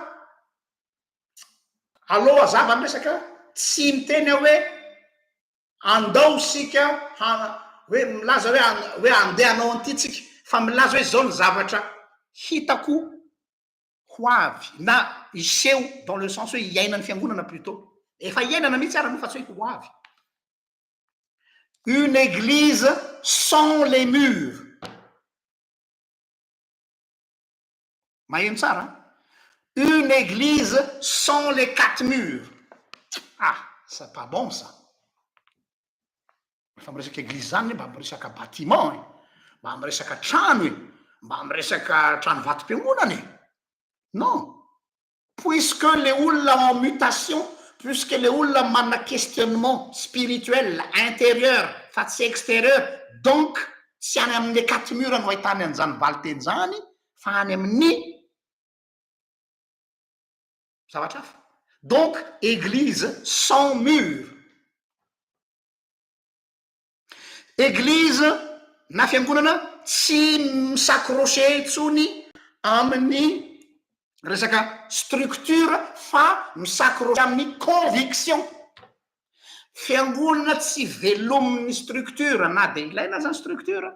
alou hazava ny resaka, tsy miteny aho hoe andao isika hoe milaza hoe hoe andeha hanao an'ity tsika, fa milaza hoe zao ny zavatra hitako ho avy na hiseho dans le sens hoe hiainan'ny fiangonana plutot, efa hiainana mihitsy ary aloha fa tsy hoe ho avy. Une église sans les murs. Maheno tsara an! Une église sans les quatre murs. Ah, c'est pas bon ça. Rehefa miresaka église zany ne mba miresaka bâtiment e, mba miresaka trano e, mba miresaka trano vatom-piangonana e. Non. Puisque le olona en mutation, puisque le olona manana questionnement spirituel intérieur fa tsy extérieur, donc tsy any amin'ny quatre murs no ahitany an'izany valin-teny zany fa any amin'ny zavatra hafa. Donc église sans mur. Eglise na fiangonana tsy mi-s'accrocher intsony amin'ny resaka structure fa mi-s'accrocher amin'ny conviction. Fiangonana tsy velomin'ny structure na dia ilaina aza ny structure.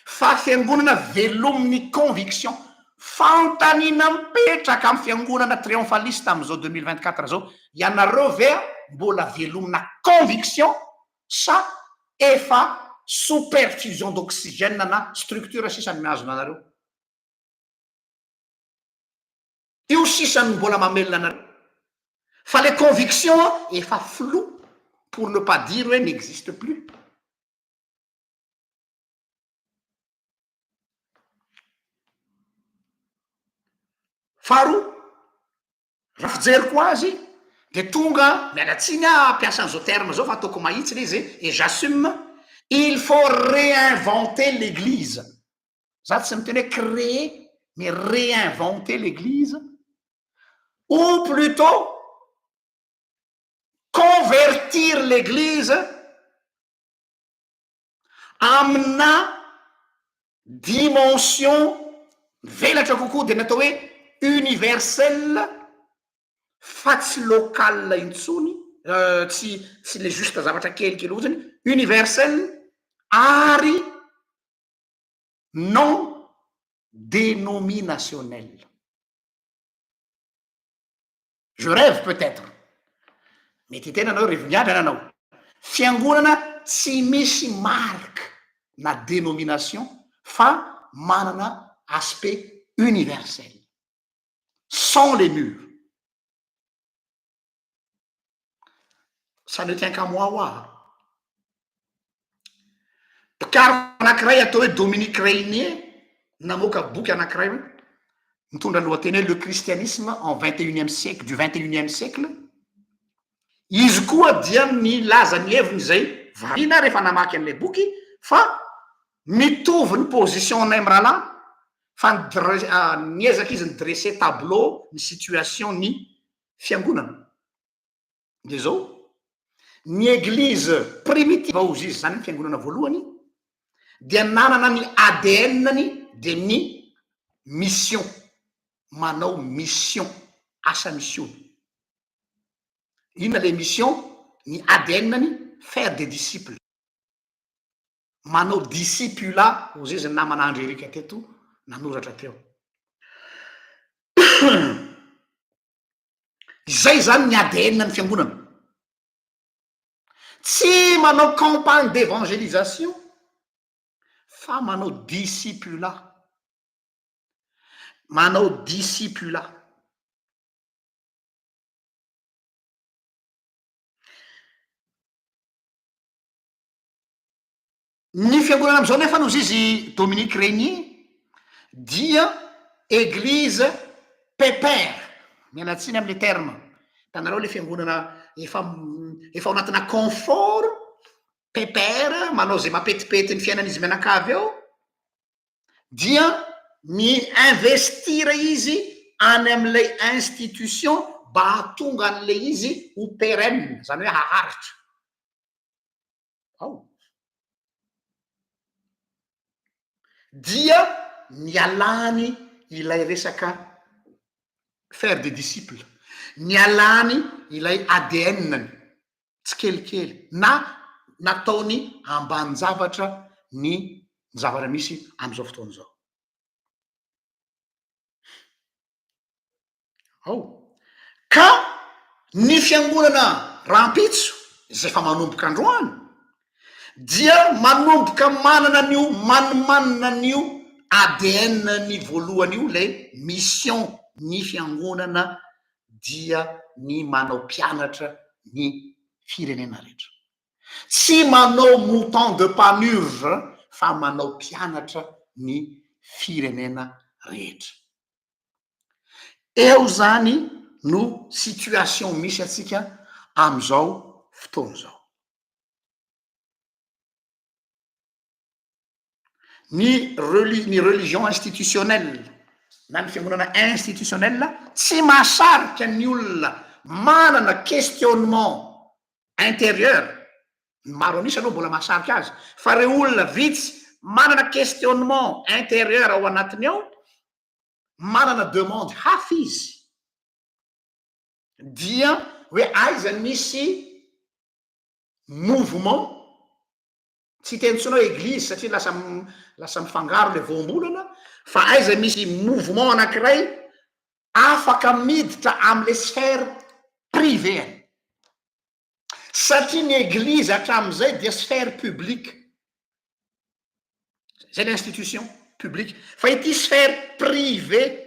Fa fiangonana velomin'ny conviction. Fanontaniana mipetraka amin'ny fiangonana triomphalistes amin'izao 2024 izao, ianareo ve mbola velomina conviction sa efa sous perfusion d'oxygène na structure sisa no mihazona anareo? Io sisa no mbola mamelona anareo. Fa le conviction efa flou pour ne pas dire hoe n'existe plus. Faharoa, raha fijeriko azy de tonga, miala tsiny aho hampiasa an'izao terme zao fa ataoko mahitsy le izy et j'assume, il faut réinventer l'église, za tsy miteny hoe créer mais réinventer l'église ou plutôt convertir l'église amina dimension mivelatra kokoa dia ny atao hoe universel fa tsy local intsony. Tsy tsy le juste zavatra kelikely fotsiny, universel ary non dénominationnel. Je rêve peut-être. Mety hiteny anao revin-gadra nanao. Fiangonana tsy misy marque na dénomination fa manana aspect universel. Sans les murs. Ça ne tient qu'à moi hoa. Mpikaroka anankiray atao hoe Dominique Reynier namoaka boky anankiray hoe mitondra lohateny hoe Le christianisme en vingt et unième siècle, du vingt et unième siècle. Izy koa dia nilaza ny heviny izay variana rehefa namaky an'ilay boky fa mitovy ny position-nay mirahalahy fa niezaka izy ni-dresser tableau ny situation ny fiangonana. Dia izao, ny eglise primitive hozy izy izany, ny fiangonana voalohany, dia nanana ny ADN-ny dia ny mission, manao mission, asa misiona. Inona le mission? Ny ADN-ny, faire des disciples. Manao discipulat, hozy izy ny namana Andry Eric teto nanoratra teo. Izay izany ny ADN ny fiangonana. Tsy manao campagne d'évangélisation fa manao discipulat. Manao discipulat. Ny fiangonana amin'izao nefa nozy izy Dominique Reynier dia église pépère, miala tsiny amin'le terme, hitanareo le fiangonana efa efa ao anatina confort, pépère, manao ze mampetipety ny fiainan'izy mianakavy ao, dia mi-investir izy any amin'ilay institution mba hahatonga an'ilay izy ho pérenne, zany hoe haharitra. Ao. Dia nialany ilay resaka faire des disciples, nialany ilay ADN-ny tsikelikely na nataony ambanin-javatra ny zavatra misy amin'izao fotoana izao. Ao. Ka ny fiangonana rahampitso, izay efa manomboka androany, dia manomboka manana an'io manimanina an'io ADN-ny voalohany io, ilay mission ny fiangonana dia ny manao mpianatra ny firenena rehetra. Tsy manao mouton de panurge fa manao mpianatra ny firenena rehetra. Eo zany no situation misy antsika amizao fotoana izao. Ny reli- ny religion institutionnelle na ny fiangonana institutionnelle tsy mahasarika ny olona manana questionnement intérieur, ny maro an'isa aloha mbola mahasarika azy, fa reo olona vitsy manana questionnement intérieur ao anatiny ao, manana demande hafa izy dia hoe aiza misy mouvement, tsy hiteny intsony hoe eglizy satria lasa lasa mifangaro le voambolana, fa aiza misy mouvement anankiray afaka miditra amle sphère privée-ny, satria ny eglizy hatramin'izay dia sphère publique, zay ny institution publique, fa ity sphère privée,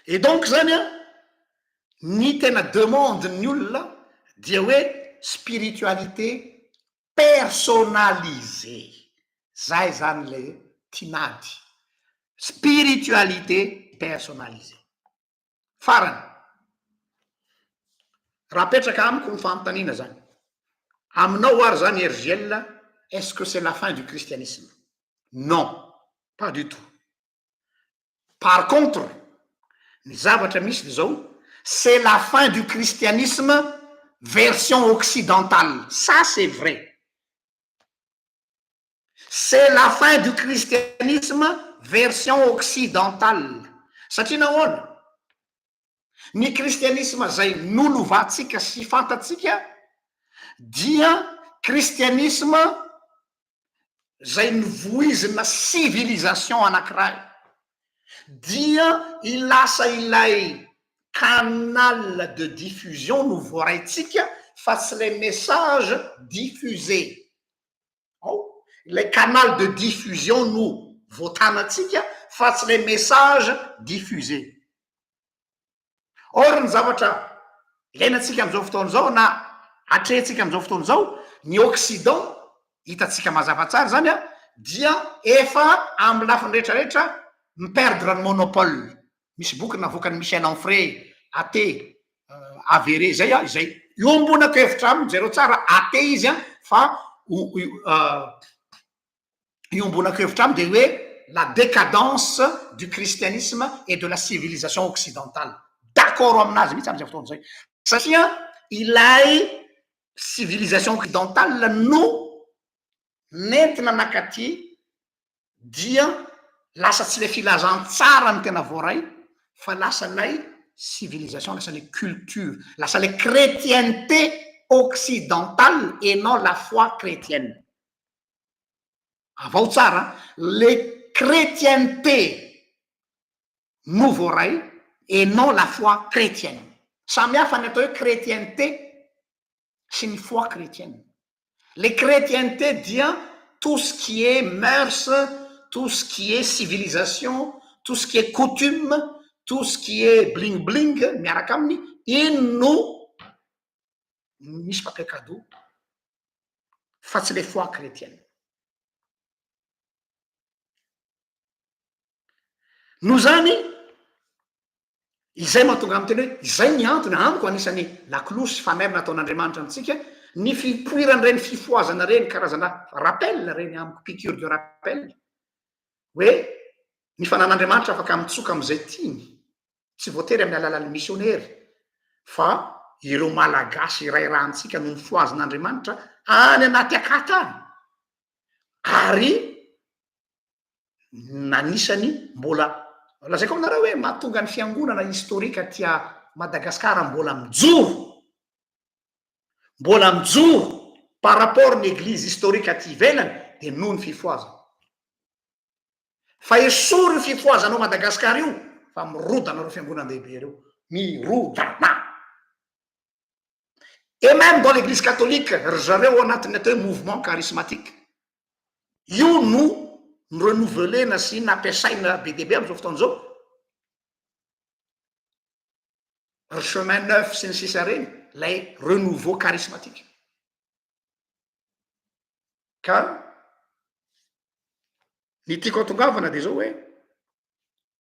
et donc zany an, ny tena demande ny olona dia hoe spiritualité personnalisée, zay zany le tinady, spiritualité personnalisée. Farany, raha apetraka amiko ny fanontaniana zany, aminao ary zany RJL, est-ce que c'est la fin du christianisme? Non, pas du tout. Par contre, ny zavatra misy de zao, c'est la fin du christianisme version occidentale, ça c'est vrai. C'est la fin du christianisme version occidentale. Satria nahoana? Ny kristianisma izay nolovantsika sy fantatsika dia kristianisma izay novoizina civilisation anankiray, dia lasa ilay canal de diffusion no voaraintsika fa tsy ilay message diffusé. Ao, ilay canal de diffusion no voatanantsika fa tsy ilay message diffusé. Or ny zavatra iainantsika amin'izao fotoana izao na atrehintsika amin'izao fotoana izao, ny Occident, hitantsika mazava tsara izany an, dia efa amin'ny lafiny rehetra rehetra mi-perdre ny monopole. Misy boky navoakan'i Michel Onfray, athée avéré izay an, izay iombonako hevitra aminy, jereo tsara, athée izy an, fa iombonako hevitra aminy dia hoe la décadence du christianisme et de la civilisation occidentale. D'accord aminazy mihitsy am'izay fotoana izay. Satria ilay civilisation occidentale no nentina nakaty dia lasa tsy le filazantsara no tena voaray fa lasa lay civilisation, lasa le culture, lasa le chrétienté occidentale et non la foi chrétienne. Avao tsara, le chrétienté no voaray et non la foi chrétienne. Samy hafa ny atao hoe chrétienté sy ny foi chrétienne. Le chrétienté dia tout ce qui est mœurs, tout ce qui est civilisation, tout ce qui est coutume, tout ce qui est bling bling miaraka aminy, iny no misy mpampiaka-doha fa tsy le foi chrétienne. Noho izany, izay mahatonga ahy miteny hoe izay ny antony, amiko anisan'ny lakolosy fanairana ataon'Andriamanitra amintsika, ny fipoiran'ireny fifohazana ireny, karazana rappel ireny amiko, piqûre de rappel, hoe ny fanan'Andriamanitra afaka mitsoka amin'izay tiany, tsy voatery amin'ny alalan'ny misionery, fa ireo Malagasy iray rà amintsika no nofohazin'Andriamanitra any anaty akata any, ary anisany mbola lazaiko aminareo hoe mahatonga ny fiangonana historique aty Madagascar mbola mijoro, mbola mijoro par rapport ny eglise historique aty ivelany de noho ny fifohazana. Fa esory io fifohazana ao Madagascar io fa mirodana ireo fiangonan-dehibe ireo, mirodana. Et même dans l'église catholique, ry zareo ao anatin'ny atao hoe mouvement charismatique. Io no ni-renouveler-na sy nampiasaina be dia be amin'izao fotoana izao. Ry chemin neuf sy ny sisa ireny, ilay renouveau charismatique. Ka ny tiako hatongavana dia izao hoe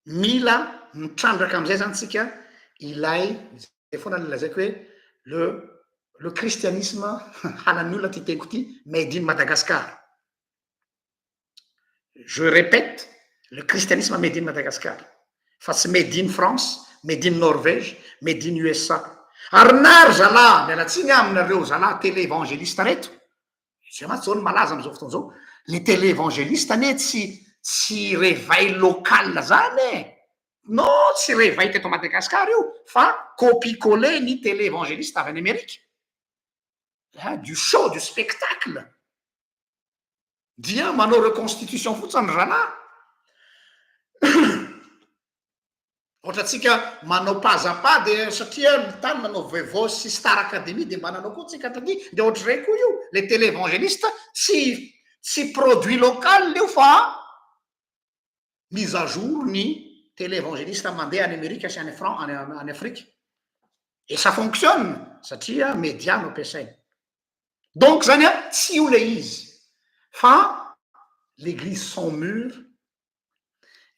mila mitrandraka amin'izay zany tsika ilay zay foana le lazaiko hoe le le christianisme halan'ny olona ty teniko ty made in Madagascar. Je répète, le christianisme made in Madagascar fa tsy made in France, made in Norvège, made in USA. Ary na ry zalahy, miala tsiny aho aminareo zalahy télé-évangéliste reto, zay mantsy zao no malaza am'izao fotoana zao, le télé-évangéliste anie tsy tsy réveil local zany e! Non, tsy réveil teto Madagascar io fa copie-coller ny télé-évangéliste avy any Amerika. Ah, du show, du spectacle. Dia manao reconstitution fotsiny ry zalahy. Ohatra antsika manao pas à pas dia satria ny tany nanao Vevo sy Star Academy dia mba nanao koa tsika taty dia ohatr'izay koa io le télévangéliste tsy tsy produit local io fa mise à jour ny télévangéliste mandeha any Amerika sy any Fran any any Afrika et ça fonctionne satria média no ampiasaina. Donc zany an tsy io le izy fa l'église sans mur,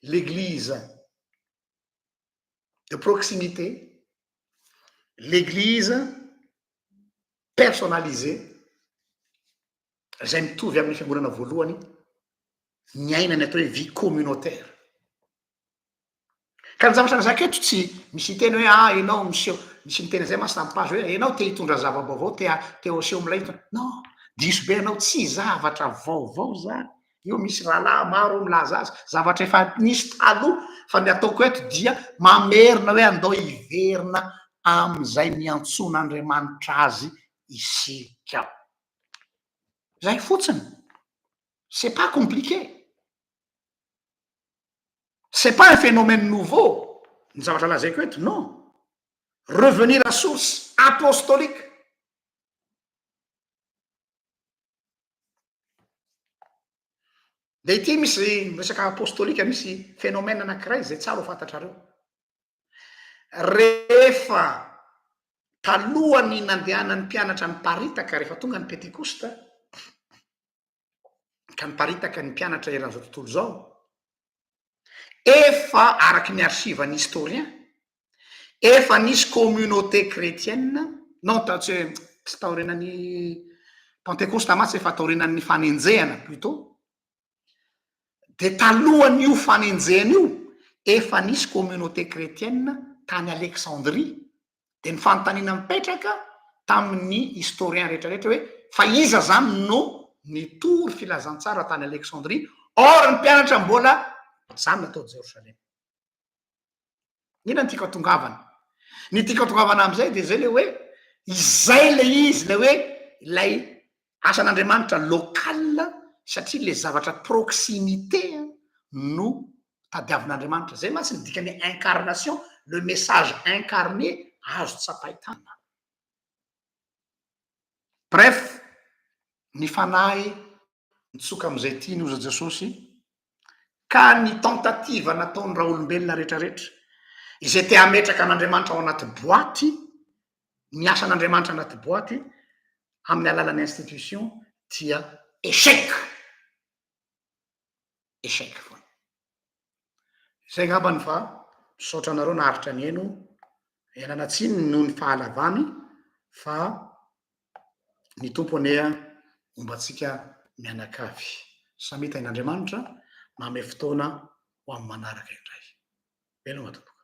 l'église de proximité, l'église personnalisée zay mitovy amin'ny fiangonana voalohany niaina ny atao hoe vie communautaire. Ka ny zavatra lazaiko eto tsy misy hiteny hoe ah ianao miseho, misy miteny an'izay mantsy tamin'ny page hoe ianao te hitondra zava-baovao, te te ho aseho milay, non, diso be ianao, tsy zavatra vaovao zany, io misy rahalahy maro milaza azy, zavatra efa nisy taloha, Fa ny ataoko eto dia mamerina hoe andao hiverina amin'izay niantsoan'Andriamanitra azy isika. Zay fotsiny. C'est pas compliqué. C'est pas un phénomène nouveau ny zavatra lazaiko eto, non. Revenir à source apostolique. De ity misy resaka apostolika misy phénomène anankiray zay tsara ho fantatrareo. Rehefa talohan'ny nandehanan'ny mpianatra niparitaka rehefa tonga ny Pentekosta, ka niparitaka ny mpianatra eran'izao tontolo izao, efa araky ny archive ny historien, efa nisy communauté chrétienne, non ta tsy hoe tsy taorianan'ny Pentekosta mantsy efa taorianan'ny fanenjehana plutôt, de talohan'io fanenjehana io efa nisy communauté chrétienne tany Alexandrie, de ny fanontaniana mipetraka tamin'ny historien rehetrarehetra hoe fa iza zany no nitory filazantsara tany Alexandrie, or ny mpianatra mbola zany natao Jerosalema. Inona ny tiako atongavana? Ny tiako atongavana am'izay de zay le hoe izay le izy le hoe ilay asan'Andriamanitra local satria le zavatra proximité no tadiavin'Andriamanitra. Zay mantsy ny dikan'ny incarnation, le message incarné azo tsapain-tanana. Bref, ny fanahy mitsoka amin'izay tiany oza Jesosy ka ny tentative nataony raolombelona retraretra izay te hametraka an'Andriamanitra ao anaty boaty, ny asan'Andriamanitra anaty boaty amin'ny alalan'ny institution dia échec. Échec foana. Izay angambany fa misaotra anareo naharitra nihaino, ialana tsiny noho ny fahalavany fa ny Tompo anie homba antsika mianakavy. Samia tahin'Andriamanitra, manome fotoana ho amin'ny manaraka indray. Veloma tompoko.